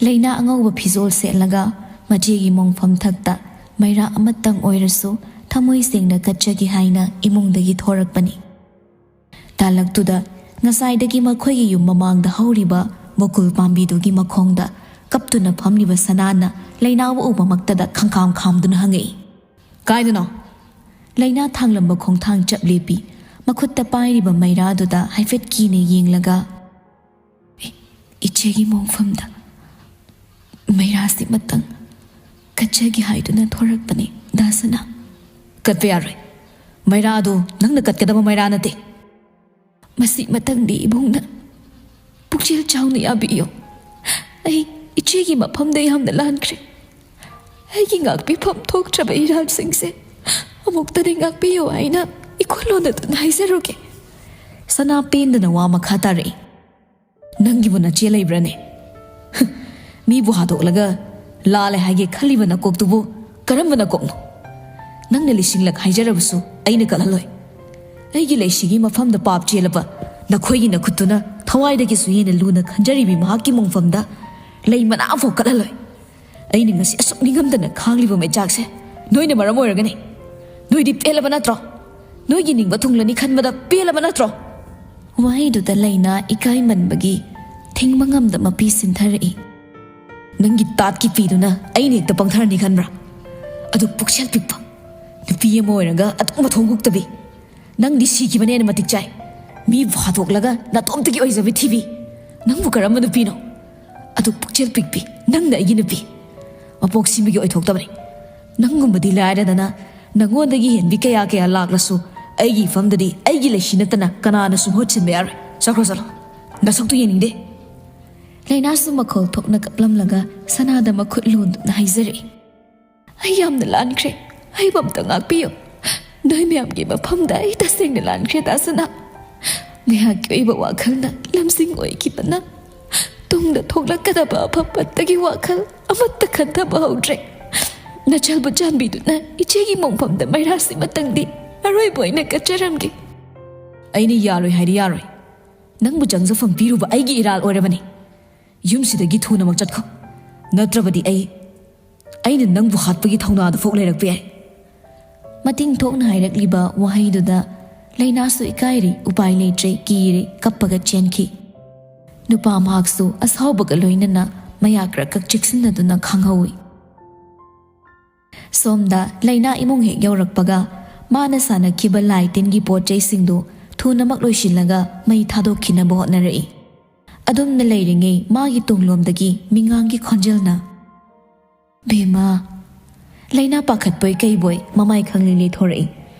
ꯂꯩꯅꯥ ꯑꯉꯧꯕ ꯐꯤꯖꯣꯜ ꯁꯦꯠꯂꯒ ꯃꯆꯦꯒꯤ ꯃꯣꯡꯐꯝ ꯊꯛꯇ ꯃꯩꯔꯥ ꯑꯃꯇꯪ ꯑꯣꯏꯔꯁꯨ ꯊꯃꯣꯏ ꯁꯦꯡꯅ ꯀꯠꯆꯒꯦ ꯍꯥꯏꯅ ꯏꯃꯨꯡꯗꯒꯤ ꯊꯣꯔꯛꯄꯅꯤ꯫ ꯇꯥꯂꯛꯇꯨꯗ ꯉꯁꯥꯏꯗꯒꯤ ꯃꯈꯣꯏꯒꯤ ꯌꯨꯝ ꯃꯃꯥꯡꯗ ꯍꯧꯔꯤꯕ ꯕꯣꯀꯨꯜ ꯄꯥꯝꯕꯤꯗꯨꯒꯤ ꯃꯈꯣꯡꯗ ꯀꯞꯇꯨꯅ ꯐꯝꯂꯤꯕ ꯁꯅꯥꯅ ꯂꯩꯅꯥꯕꯨ ꯎꯕꯃꯛꯇꯗ ꯈꯪꯈꯥꯝ ꯈꯥꯝꯗꯨꯅ ꯍꯪꯉꯛꯏ, "ꯀꯥꯏꯗꯅꯣ?" ꯂꯩꯅꯥ ꯊꯥꯡꯂꯝꯕ ꯈꯣꯡꯊꯥꯡ ꯆꯞ ꯂꯦꯞꯄꯤ꯫ ꯃꯈꯨꯠꯇ ꯄꯥꯏꯔꯤꯕ ꯃꯩꯔꯥꯗꯨꯗ ꯍꯥꯏꯐꯦꯠ ꯀꯤꯅ ꯌꯦꯡꯂꯒ, "ꯏ-, ꯏꯆꯦꯒꯤ ꯃꯣꯡꯐꯝꯗ ꯃꯩꯔꯥꯁꯤ ꯃꯇꯪ ꯀꯠꯆꯒꯦ ꯍꯥꯏꯗꯨꯅ ꯊꯣꯔꯛꯄꯅꯤ, ꯗꯥ ꯁꯅꯥ꯫" "ꯀꯠꯄ ꯌꯥꯔꯣꯏ꯫ ꯃꯩꯔꯥꯗꯨ ꯅꯪꯅ ꯀꯠꯀꯗꯕ ꯃꯩꯔꯥ ꯅꯠꯇꯦ꯫" "ꯃꯁꯤ ꯃꯇꯪꯗꯤ ꯏꯕꯨꯡꯅ ꯄꯨꯛꯆꯦꯜ ꯆꯥꯎꯅ ꯌꯥꯕꯤꯌꯨ꯫ ꯑꯩ ꯏꯆꯦꯒꯤ ꯃꯐꯝꯗ ꯌꯥꯝꯅ ꯂꯥꯟꯈ꯭ꯔꯦ꯫ ꯑꯩꯒꯤ ꯉꯥꯛꯄꯤꯐꯝ ꯊꯣꯛꯇ꯭ꯔꯕ ꯏꯔꯥꯜꯁꯤꯡꯁꯦ ꯑꯃꯨꯛꯇꯗꯤ ꯉꯥꯛꯄꯤꯌꯨ ꯍꯥꯏꯅ ꯏꯈꯣꯜ ꯂꯣꯟꯅꯗꯨꯅ ꯍꯥꯏꯖꯔꯨꯒꯦ꯫" ꯁꯅꯥ ꯄꯦꯟꯗꯅ ꯋꯥ ꯃꯈꯥ ꯇꯥꯔꯛꯏ, "ꯅꯪꯒꯤꯕꯨ ꯅꯆꯦ ꯂꯩꯕ꯭ꯔꯅꯦ? ꯃꯤꯕꯨ ꯍꯥꯠꯇꯣꯛꯂꯒ ꯂꯥꯜꯂꯦ ꯍꯥꯏꯒꯦ ꯈꯜꯂꯤꯕ ꯅꯀꯣꯛꯇꯨꯕꯨ ꯀꯔꯝꯕ ꯅꯀꯣꯛꯅꯣ? ꯅꯪꯅ ꯂꯤꯁꯤꯡꯂꯛ ꯍꯥꯏꯖꯔꯕꯁꯨ ꯑꯩꯅ ꯀꯜꯍꯜꯂꯣꯏ꯫ ꯑꯩꯒꯤ ꯂꯩꯁꯤꯒꯤ ꯃꯐꯝꯗ ꯄꯥꯞ ꯆꯦꯜꯂꯕ ꯅꯈꯣꯏꯒꯤ ꯅꯈꯨꯠꯇꯨꯅ ꯊꯋꯥꯏꯗꯒꯤꯁꯨ ꯍꯦꯟꯅ ꯂꯨꯅ ꯈꯟꯖꯔꯤꯕꯤ ꯃꯍꯥꯛꯀꯤ ꯃꯣꯡꯐꯝꯗ ꯂꯩ ꯃꯅꯥ ꯑꯃꯐꯥꯎ ꯀꯠꯍꯜꯂꯣꯏ꯫ ꯑꯩꯅ ꯉꯁꯤ ꯑꯁꯨꯛ ꯅꯤꯡꯉꯝꯗꯅ ꯈꯥꯡꯂꯤꯕ ꯃꯩꯆꯥꯛꯁꯦ ꯅꯣꯏꯅ ꯃꯔꯝ ꯑꯣꯏꯔꯒꯅꯤ꯫ ꯅꯣꯏꯗꯤ ꯄꯦꯜꯂꯕ ꯅꯠꯇ꯭ꯔꯣ? ꯅꯣꯏꯒꯤ ꯅꯤꯡꯕ ꯊꯨꯡꯂꯅꯤ ꯈꯟꯕꯗ ꯄꯦꯜꯂꯕ ꯅꯠꯇ꯭ꯔꯣ?" ꯋꯥꯍꯩꯗꯨꯗ ꯂꯩꯅꯥ ꯏꯀꯥꯏꯃꯟꯕꯒꯤ ꯊꯤꯡꯕ ꯉꯝꯗ ꯃꯄꯤ ꯁꯤꯟꯊꯔꯛꯏ꯫ "ꯅꯪꯒꯤ ꯇꯥꯠꯀꯤ ꯄꯤꯗꯨꯅ ꯑꯩꯅ ꯍꯦꯛꯇ ꯄꯪꯊꯔꯅꯤ ꯈꯟꯕ꯭ꯔꯥ? ꯑꯗꯨ ꯄꯨꯛꯆꯦꯜ ꯄꯤꯛꯄ ꯅꯨꯄꯤ ꯑꯃ ꯑꯣꯏꯔꯒ ꯑꯗꯨꯛ ꯃꯊꯣꯡ ꯍꯨꯛꯇꯕꯤ꯫ ꯅꯪꯗꯤ ꯁꯤꯈꯤꯕꯅ ꯍꯦꯟꯅ ꯃꯇꯤꯛ ꯆꯥꯏ꯫ ꯃꯤꯕꯨ ꯍꯥꯠꯇꯣꯛꯂꯒ ꯅꯇꯣꯝꯇꯒꯤ ꯑꯣꯏꯖꯕ ꯊꯤꯕꯤ꯫ ꯅꯪꯕꯨ ꯀꯔꯝꯕ ꯅꯨꯄꯤꯅꯣ? ꯑꯗꯨ ꯄꯨꯛꯆꯦꯜ ꯄꯤꯛꯄꯤ, ꯅꯪꯅ ꯑꯩꯒꯤ ꯅꯨꯄꯤ꯫ ꯃꯄꯣꯛ ꯁꯤꯃꯒꯤ ꯑꯣꯏꯊꯣꯛꯇꯕꯅꯤ꯫ ꯅꯪꯒꯨꯝꯕꯗꯤ ꯂꯥꯏꯔꯗꯅ ꯅꯪꯉꯣꯟꯗꯒꯤ ꯍꯦꯟꯕꯤ ꯀꯌꯥ ꯀꯌꯥ ꯂꯥꯛꯂꯁꯨ ꯑꯩꯒꯤ ꯏꯐꯝꯗꯗꯤ ꯑꯩꯒꯤ ꯂꯩꯁꯤ ꯅꯠꯇꯅ ꯀꯅꯥꯅꯁꯨ ꯃꯍꯨꯠ ꯁꯤꯟꯕ ꯌꯥꯔꯣꯏ꯫ ꯆꯠꯈ꯭ꯔꯣ ꯆꯠꯂꯣ꯫ ꯅꯁꯛꯇꯨ ꯌꯦꯡꯅꯤꯡꯗꯦ꯫" ꯂꯩꯅꯥꯁꯨ ꯃꯈꯣꯜ ꯊꯣꯛꯅ ꯀꯞꯂꯝꯂꯒ ꯁꯅꯥꯗ ꯃꯈꯨꯠ ꯂꯣꯟꯗꯨꯅ ꯍꯥꯏꯖꯔꯛꯏ, "ꯑꯩ ꯌꯥꯝꯅ ꯂꯥꯟꯈ꯭ꯔꯦ꯫ ꯑꯩꯕꯨ ꯑꯝꯇ ꯉꯥꯛꯄꯤꯌꯨ꯫ ꯅꯣꯏ ꯃꯌꯥꯝꯒꯤ ꯃꯐꯝꯗ ꯑꯩ ꯇꯁꯦꯡꯅ ꯂꯥꯟꯈ꯭ꯔꯦ ꯗꯥꯁꯅꯥ꯫ ꯉꯥꯏꯍꯥꯛꯀꯤ ꯑꯣꯏꯕ ꯋꯥꯈꯜꯅ ꯂꯝꯖꯤꯡ ꯑꯣꯏꯈꯤꯕꯅ ꯇꯨꯡꯗ ꯊꯣꯛꯂꯛꯀꯗꯕ ꯑꯐꯕꯇꯒꯤ ꯋꯥꯈꯜ ꯑꯃꯠꯇ ꯈꯟꯊꯕ ꯍꯧꯗ꯭ꯔꯦ꯫ ꯅꯆꯜꯕꯨ ꯆꯥꯟꯕꯤꯗꯨꯅ ꯏꯆꯦꯒꯤ ꯃꯣꯡꯐꯝꯗ ꯃꯩꯔꯥꯁꯤꯃꯇꯪꯗꯤ ꯑꯔꯣꯏꯕ ꯑꯣꯏꯅ ꯀꯠꯆꯔꯝꯒꯦ꯫ ꯑꯩꯅ ꯌꯥꯔꯣꯏ ꯍꯥꯏꯗꯤ ꯌꯥꯔꯣꯏ꯫ ꯅꯪꯕꯨ ꯆꯪꯖꯐꯝ ꯄꯤꯔꯨꯕ ꯑꯩꯒꯤ ꯏꯔꯥꯜ ꯑꯣꯏꯔꯕꯅꯤ꯫ ꯌꯨꯝꯁꯤꯗꯒꯤ ꯊꯨꯅꯃꯛ ꯆꯠꯈꯣ꯫ ꯅꯠꯇ꯭ꯔꯕꯗꯤ ꯑꯩ, ꯑꯩꯅ ꯅꯪꯕꯨ ꯍꯥꯠꯄꯒꯤ ꯊꯧꯅꯥꯗꯨ ꯐꯥꯎ ꯂꯩꯔꯛꯄ ꯌꯥꯏ꯫ ꯃꯇꯤꯡ ꯊꯣꯛꯅ ꯍꯥꯏꯔꯛꯂꯤꯕ ꯋꯥꯍꯩꯗꯨꯗ ꯂꯩꯅꯥꯁꯨ ꯏꯀꯥꯏꯔꯦ, ꯎꯄꯥꯏ ꯂꯩꯇ꯭ꯔꯦ, ꯀꯤꯔꯦ, ꯀꯞꯄꯒ ꯆꯦꯟꯈꯤ꯫ ꯅꯨꯄꯥ ꯃꯍꯥꯛꯁꯨ ꯑꯁꯥꯎꯕꯒ ꯂꯣꯏꯅꯅ ꯃꯌꯥ ꯀ꯭ꯔꯛ ꯀ꯭ꯔꯛ ꯆꯤꯛꯁꯤꯟꯅꯗꯨꯅ ꯈꯥꯡꯍꯧꯏ꯫ ꯁꯣꯝꯗ ꯂꯩꯅꯥ ꯏꯃꯨꯡ ꯍꯦꯛ ꯌꯧꯔꯛꯄꯒ ꯃꯥꯅ ꯁꯥꯟꯅꯈꯤꯕ ꯂꯥꯏ ꯇꯤꯟꯒꯤ ꯄꯣꯠ ꯆꯩꯁꯤꯡꯗꯨ ꯊꯨꯅꯃꯛ ꯂꯣꯏꯁꯤꯜꯂꯒ ꯃꯩ ꯊꯥꯗꯣꯛꯈꯤꯅꯕ ꯍꯣꯠꯅꯔꯛꯏ꯫ ꯑꯗꯨꯝꯅ ꯂꯩꯔꯤꯉꯩ ꯃꯥꯒꯤ ꯇꯨꯡꯂꯣꯝꯗꯒꯤ ꯃꯤꯉꯥꯡꯒꯤ ꯈꯣꯟꯖꯦꯜꯅ, "ꯕꯦꯝꯃ!" ꯂꯩꯅꯥ ꯄꯥꯈꯠꯄꯣꯏ ꯀꯩꯕꯣꯏ ꯃꯃꯥꯏ ꯈꯪꯂꯤ ꯂꯩꯊꯣꯔꯛꯏ꯫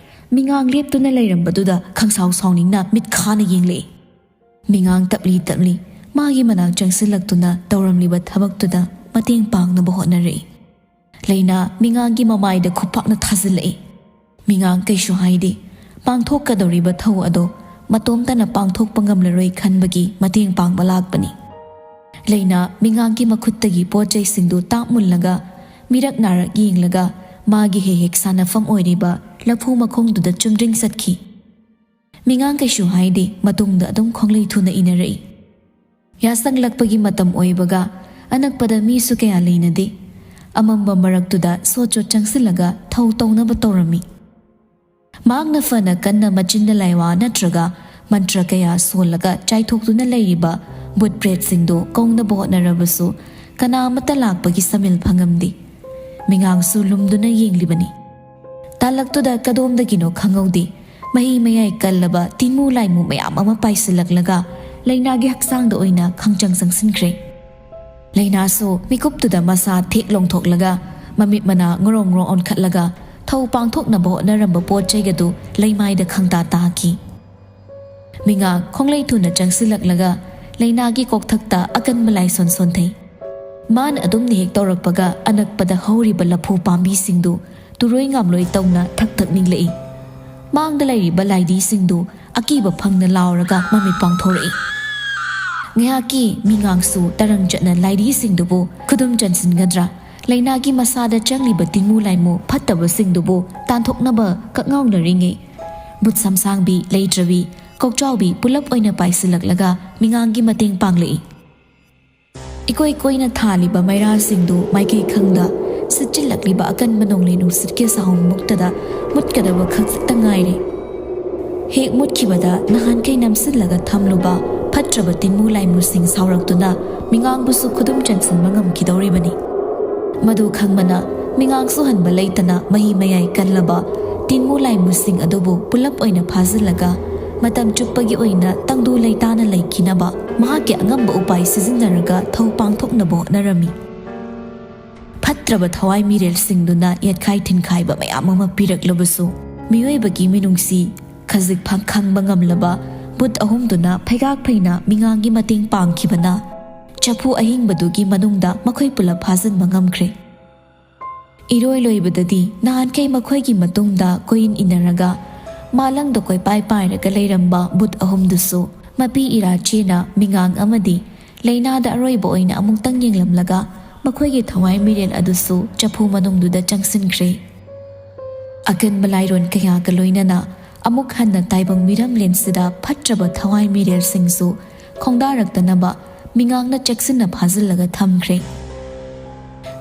ꯃꯤꯉꯥꯡ ꯂꯦꯞꯇꯨꯅ ꯂꯩꯔꯝꯕꯗꯨꯗ ꯈꯪꯁꯥꯎ ꯁꯥꯎꯅꯤꯡꯅ ꯃꯤꯠ ꯈꯥꯅ ꯌꯦꯡꯂꯛꯏ꯫ ꯃꯤꯉꯥꯡ ꯇꯞꯂꯤ ꯇꯞꯂꯤ ꯃꯥꯒꯤ ꯃꯅꯥꯛ ꯆꯪꯁꯤꯜꯂꯛꯇꯨꯅ ꯇꯧꯔꯝꯂꯤꯕ ꯊꯕꯛꯇꯨꯗ ꯃꯇꯦꯡ ꯄꯥꯡꯅꯕ ꯍꯣꯠꯅꯔꯛꯏ꯫ ꯂꯩꯅꯥ ꯃꯤꯉꯥꯡꯒꯤ ꯃꯃꯥꯏꯗ ꯈꯨꯄꯥꯛꯅ ꯊꯥꯖꯤꯜꯂꯛꯏ꯫ ꯃꯤꯉꯥꯡ ꯀꯩꯁꯨ ꯍꯥꯏꯗꯦ꯫ ꯄꯥꯡꯊꯣꯛꯀꯗꯧꯔꯤꯕ ꯊꯧ ꯑꯗꯣ ꯃꯇꯣꯝꯇꯅ ꯄꯥꯡꯊꯣꯛꯄ ꯉꯝꯂꯔꯣꯏ ꯈꯟꯕꯒꯤ ꯃꯇꯦꯡ ꯄꯥꯡꯕ ꯂꯥꯛꯄꯅꯤ꯫ ꯂꯩꯅꯥ ꯃꯤꯉꯥꯡꯒꯤ ꯃꯈꯨꯠꯇꯒꯤ ꯄꯣꯠ ꯆꯩꯁꯤꯡꯗꯨ ꯇꯥꯛ ꯃꯨꯜꯂꯒ, ꯃꯤꯔꯛ ꯅꯥꯔꯛ ꯌꯦꯡꯂꯒ, ꯃꯥꯒꯤ ꯍꯦꯛ ꯍꯦꯛ ꯁꯥꯟꯅꯐꯝ ꯑꯣꯏꯔꯤꯕ ꯂꯐꯨ ꯃꯈꯣꯡꯗꯨꯗ ꯆꯨꯝꯗ꯭ꯔꯤꯡ ꯆꯠꯈꯤ꯫ ꯃꯤꯉꯥꯡ ꯀꯩꯁꯨ ꯍꯥꯏꯗꯦ, ꯃꯇꯨꯡꯗ ꯑꯗꯨꯝ ꯈꯣꯡꯂꯩ ꯊꯨꯅ ꯏꯅꯔꯛꯏ꯫ ꯌꯥꯁꯪꯂꯛꯄꯒꯤ ꯃꯇꯝ ꯑꯣꯏꯕꯒ ꯑꯅꯛꯄꯗ ꯃꯤꯁꯨ ꯀꯌꯥ ꯂꯩꯅꯗꯦ꯫ ꯑꯃꯝꯕ ꯃꯔꯛꯇꯨꯗ ꯁꯣꯠ ꯁꯣꯠ ꯆꯪꯁꯤꯜꯂꯒ ꯊꯧ ꯇꯧꯅꯕ ꯇꯧꯔꯝꯃꯤ꯫ ꯃꯍꯥꯛꯅ ꯐꯅ ꯀꯟꯅ ꯃꯆꯤꯟꯗ ꯂꯥꯏꯋꯥ ꯅꯠꯇ꯭ꯔꯒ ꯃꯟꯇ꯭ꯔ ꯀꯌꯥ ꯁꯣꯜꯂꯒ ꯆꯥꯏꯊꯣꯛꯇꯨꯅ ꯂꯩꯔꯤꯕ ꯚꯨꯠ ꯄ꯭ꯔꯦꯠꯁꯤꯡꯗꯨ ꯀꯧꯅꯕ ꯍꯣꯠꯅꯔꯕꯁꯨ ꯀꯅꯥ ꯑꯃꯠꯇ ꯂꯥꯛꯄꯒꯤ ꯁꯃꯤꯜ ꯐꯪꯉꯝꯗꯦ꯫ ꯃꯤꯉꯥꯡꯁꯨ ꯂꯨꯝꯗꯨꯅ ꯌꯦꯡꯂꯤꯕꯅꯤ꯫ ꯇꯥꯂꯛꯇꯨꯗ ꯀꯗꯣꯝꯗꯒꯤꯅꯣ ꯈꯪꯍꯧꯗꯦ, ꯃꯍꯤ ꯃꯌꯥꯏ ꯀꯜꯂꯕ ꯇꯤꯟꯃꯨ ꯂꯥꯏꯃꯨ ꯃꯌꯥꯝ ꯑꯃ ꯄꯥꯏꯁꯤꯜꯂꯛꯂꯒ ꯂꯩꯅꯥꯒꯤ ꯍꯛꯆꯥꯡꯗ ꯑꯣꯏꯅ ꯈꯪꯆꯪ ꯆꯪꯁꯤꯟꯈ꯭ꯔꯦ꯫ ꯂꯩꯅꯥꯁꯨ ꯃꯤꯀꯨꯞꯇꯨꯗ ꯃꯁꯥ ꯊꯦꯛ ꯂꯣꯡꯊꯣꯛꯂꯒ, ꯃꯃꯤꯠ ꯃꯅꯥ ꯉꯣꯔꯣꯡ ꯉꯣꯔꯣꯡ ꯑꯣꯟꯈꯠꯂꯒ, ꯊꯧ ꯄꯥꯡꯊꯣꯛꯅꯕ ꯍꯣꯠꯅꯔꯝꯕ ꯄꯣꯠ ꯆꯩꯒꯗꯨ ꯂꯩꯃꯥꯏꯗ ꯈꯪꯇꯥ ꯇꯥꯈꯤ꯫ ꯃꯤꯉꯥ ꯈꯣꯡꯂꯩ ꯊꯨꯅ ꯆꯪꯁꯤꯜꯂꯛꯂꯒ ꯂꯩꯅꯥꯒꯤ ꯀꯣꯛꯊꯛꯇ ꯑꯀꯟꯕ ꯂꯥꯏꯁꯣꯟ ꯁꯣꯟꯊꯩ꯫ ꯃꯥꯅ ꯑꯗꯨꯝꯅ ꯍꯦꯛ ꯇꯧꯔꯛꯄꯒ ꯑꯅꯛꯄꯗ ꯍꯧꯔꯤꯕ ꯂꯐꯨ ꯄꯥꯝꯕꯤꯁꯤꯡꯗꯨ ꯇꯨꯔꯣꯏ ꯉꯥꯝꯂꯣꯏ ꯇꯧꯅ ꯊꯛ ꯊꯛ ꯅꯤꯛꯂꯛꯏ꯫ ꯃꯥꯡꯗ ꯂꯩꯔꯤꯕ ꯂꯥꯏꯙꯤꯁꯤꯡꯗꯨ ꯑꯀꯤꯕ ꯐꯪꯅ ꯂꯥꯎꯔꯒ ꯃꯃꯤꯠ ꯄꯥꯡꯊꯣꯔꯛꯏ꯫ ꯉꯥꯏꯍꯥꯛꯀꯤ ꯃꯤꯉꯥꯡꯁꯨ ꯇꯔꯪ ꯆꯠꯅ ꯂꯥꯏꯙꯤꯁꯤꯡꯗꯨꯕꯨ ꯈꯨꯗꯨꯝ ꯆꯟꯁꯤꯟꯒꯗ꯭ꯔꯥ, ꯂꯥꯏꯅꯥꯒꯤ ꯃꯁꯥꯗ ꯆꯪꯂꯤꯕ ꯇꯤꯟꯃꯨ ꯂꯥꯏꯃꯨ ꯐꯠꯇꯕꯁꯤꯡꯗꯨꯕꯨ ꯇꯥꯟꯊꯣꯛꯅꯕ ꯀꯛꯉꯥꯎꯅꯔꯤꯉꯩ, ꯕꯨꯠ ꯁꯝꯁꯥꯡꯕꯤ, ꯂꯩꯇ꯭ꯔꯕꯤ, ꯀꯣꯛꯆꯥꯎꯕꯤ ꯄꯨꯂꯞ ꯑꯣꯏꯅ ꯄꯥꯏꯁꯤꯜꯂꯛꯂꯒ ꯃꯤꯉꯥꯡꯒꯤ ꯃꯇꯦꯡ ꯄꯥꯡꯂꯛꯏ꯫ ꯏꯀꯣꯏ ꯀꯣꯏꯅ ꯊꯥꯜꯂꯤꯕ ꯃꯩꯔꯥꯁꯤꯡꯗꯨ ꯃꯥꯏꯀꯩ ꯈꯪꯗ ꯁꯤꯠꯆꯤꯜꯂꯛꯂꯤꯕ ꯑꯀꯟꯕ ꯅꯣꯡꯂꯩ ꯅꯨꯡꯁꯤꯠꯀꯤ ꯁꯥꯍꯨꯝ ꯃꯨꯛꯇꯗ ꯃꯨꯠꯀꯗꯕ ꯈꯛꯇ ꯉꯥꯏꯔꯦ꯫ ꯍꯦꯛ ꯃꯨꯠꯈꯤꯕꯗ ꯅꯍꯥꯟꯈꯩ ꯅꯝꯁꯤꯜꯂꯒ ꯊꯝꯂꯨꯕ ꯐꯠꯇ꯭ꯔꯕ ꯇꯤꯟꯃꯨ ꯂꯥꯏꯃꯨꯁꯤꯡ ꯁꯥꯎꯔꯛꯇꯨꯅ ꯃꯤꯉꯥꯡꯕꯨꯁꯨ ꯈꯨꯗꯨꯝ ꯆꯟꯁꯤꯟꯕ ꯉꯝꯈꯤꯗꯧꯔꯤꯕꯅꯤ꯫ ꯃꯗꯨ ꯈꯪꯕꯅ ꯃꯤꯉꯥꯡꯁꯨ ꯍꯟꯕ ꯂꯩꯇꯅ ꯃꯍꯤ ꯃꯌꯥꯏ ꯀꯜꯂꯕ ꯇꯤꯟꯃꯨ ꯂꯥꯏꯃꯨꯁꯤꯡ ꯑꯗꯨꯕꯨ ꯄꯨꯂꯞ ꯑꯣꯏꯅ ꯐꯥꯖꯤꯜꯂꯒ ꯃꯇꯝ ꯆꯨꯞꯄꯒꯤ ꯑꯣꯏꯅ ꯇꯪꯗꯨ ꯂꯩꯇꯥꯅ ꯂꯩꯈꯤꯅꯕ ꯃꯍꯥꯛꯀꯤ ꯑꯉꯝꯕ ꯎꯄꯥꯏ ꯁꯤꯖꯤꯟꯅꯔꯒ ꯊꯧ ꯄꯥꯡꯊꯣꯛꯅꯕ ꯍꯣꯠꯅꯔꯝꯃꯤ꯫ ꯐꯠꯇ꯭ꯔꯕ ꯊꯋꯥꯏ ꯃꯤꯔꯦꯜꯁꯤꯡꯗꯨꯅ ꯌꯦꯠꯈꯥꯏ ꯊꯤꯟꯈꯥꯏꯕ ꯃꯌꯥꯝ ꯑꯃ ꯄꯤꯔꯛꯂꯕꯁꯨ, ꯃꯤꯑꯣꯏꯕꯒꯤ ꯃꯤꯅꯨꯡꯁꯤ ꯈꯖꯤꯛ ꯐꯥꯎ ꯈꯪꯕ ꯉꯝꯂꯕ ꯕꯨꯠ ꯑꯍꯨꯝꯗꯨꯅ ꯐꯩꯒꯥꯛ ꯐꯩꯅ ꯃꯤꯉꯥꯡꯒꯤ ꯃꯇꯦꯡ ꯄꯥꯡꯈꯤꯕꯅ ꯆꯐꯨ ꯑꯍꯤꯡꯕꯗꯨꯒꯤ ꯃꯅꯨꯡꯗ ꯃꯈꯣꯏ ꯄꯨꯂꯞ ꯐꯥꯖꯤꯟꯕ ꯉꯝꯈ꯭ꯔꯦ꯫ ꯏꯔꯣꯏ ꯂꯣꯏꯕꯗꯗꯤ ꯅꯍꯥꯟꯈꯩ ꯃꯈꯣꯏꯒꯤ ꯃꯇꯨꯡꯗ ꯀꯣꯏꯏꯟ ꯏꯟꯅꯔꯒ ꯃꯥꯂꯪꯗ ꯀꯣꯏꯄꯥꯏ ꯄꯥꯏꯔꯒ ꯂꯩꯔꯝꯕ ꯕꯨꯠ ꯑꯍꯨꯝꯗꯨꯁꯨ ꯃꯄꯤ ꯏꯔꯥ ꯆꯦꯅ ꯃꯤꯉꯥꯡ ꯑꯃꯗꯤ ꯂꯩꯅꯥꯗ ꯑꯔꯣꯏꯕ ꯑꯣꯏꯅ ꯑꯃꯨꯛꯇꯪ ꯌꯦꯡꯂꯝꯂꯒ ꯃꯈꯣꯏꯒꯤ ꯊꯋꯥꯏ ꯃꯤꯔꯦꯜ ꯑꯗꯨꯁꯨ ꯆꯐꯨ ꯃꯅꯨꯡꯗꯨꯗ ꯆꯪꯁꯤꯟꯈ꯭ꯔꯦ꯫ ꯑꯀꯟꯕ ꯂꯥꯏꯔꯣꯟ ꯀꯌꯥꯒ ꯂꯣꯏꯅꯅ ꯑꯃꯨꯛ ꯍꯟꯅ ꯇꯥꯏꯕꯪ ꯃꯤꯔꯝꯂꯦꯟꯁꯤꯗ ꯐꯠꯇ꯭ꯔꯕ ꯊꯋꯥꯏ ꯃꯤꯔꯦꯜꯁꯤꯡꯁꯨ ꯈꯣꯡꯗꯥꯔꯛꯇꯅꯕ ꯃꯤꯉꯥꯡꯅ ꯆꯦꯛꯁꯤꯟꯅ ꯐꯥꯖꯤꯜꯂꯒ ꯊꯝꯈ꯭ꯔꯦ꯫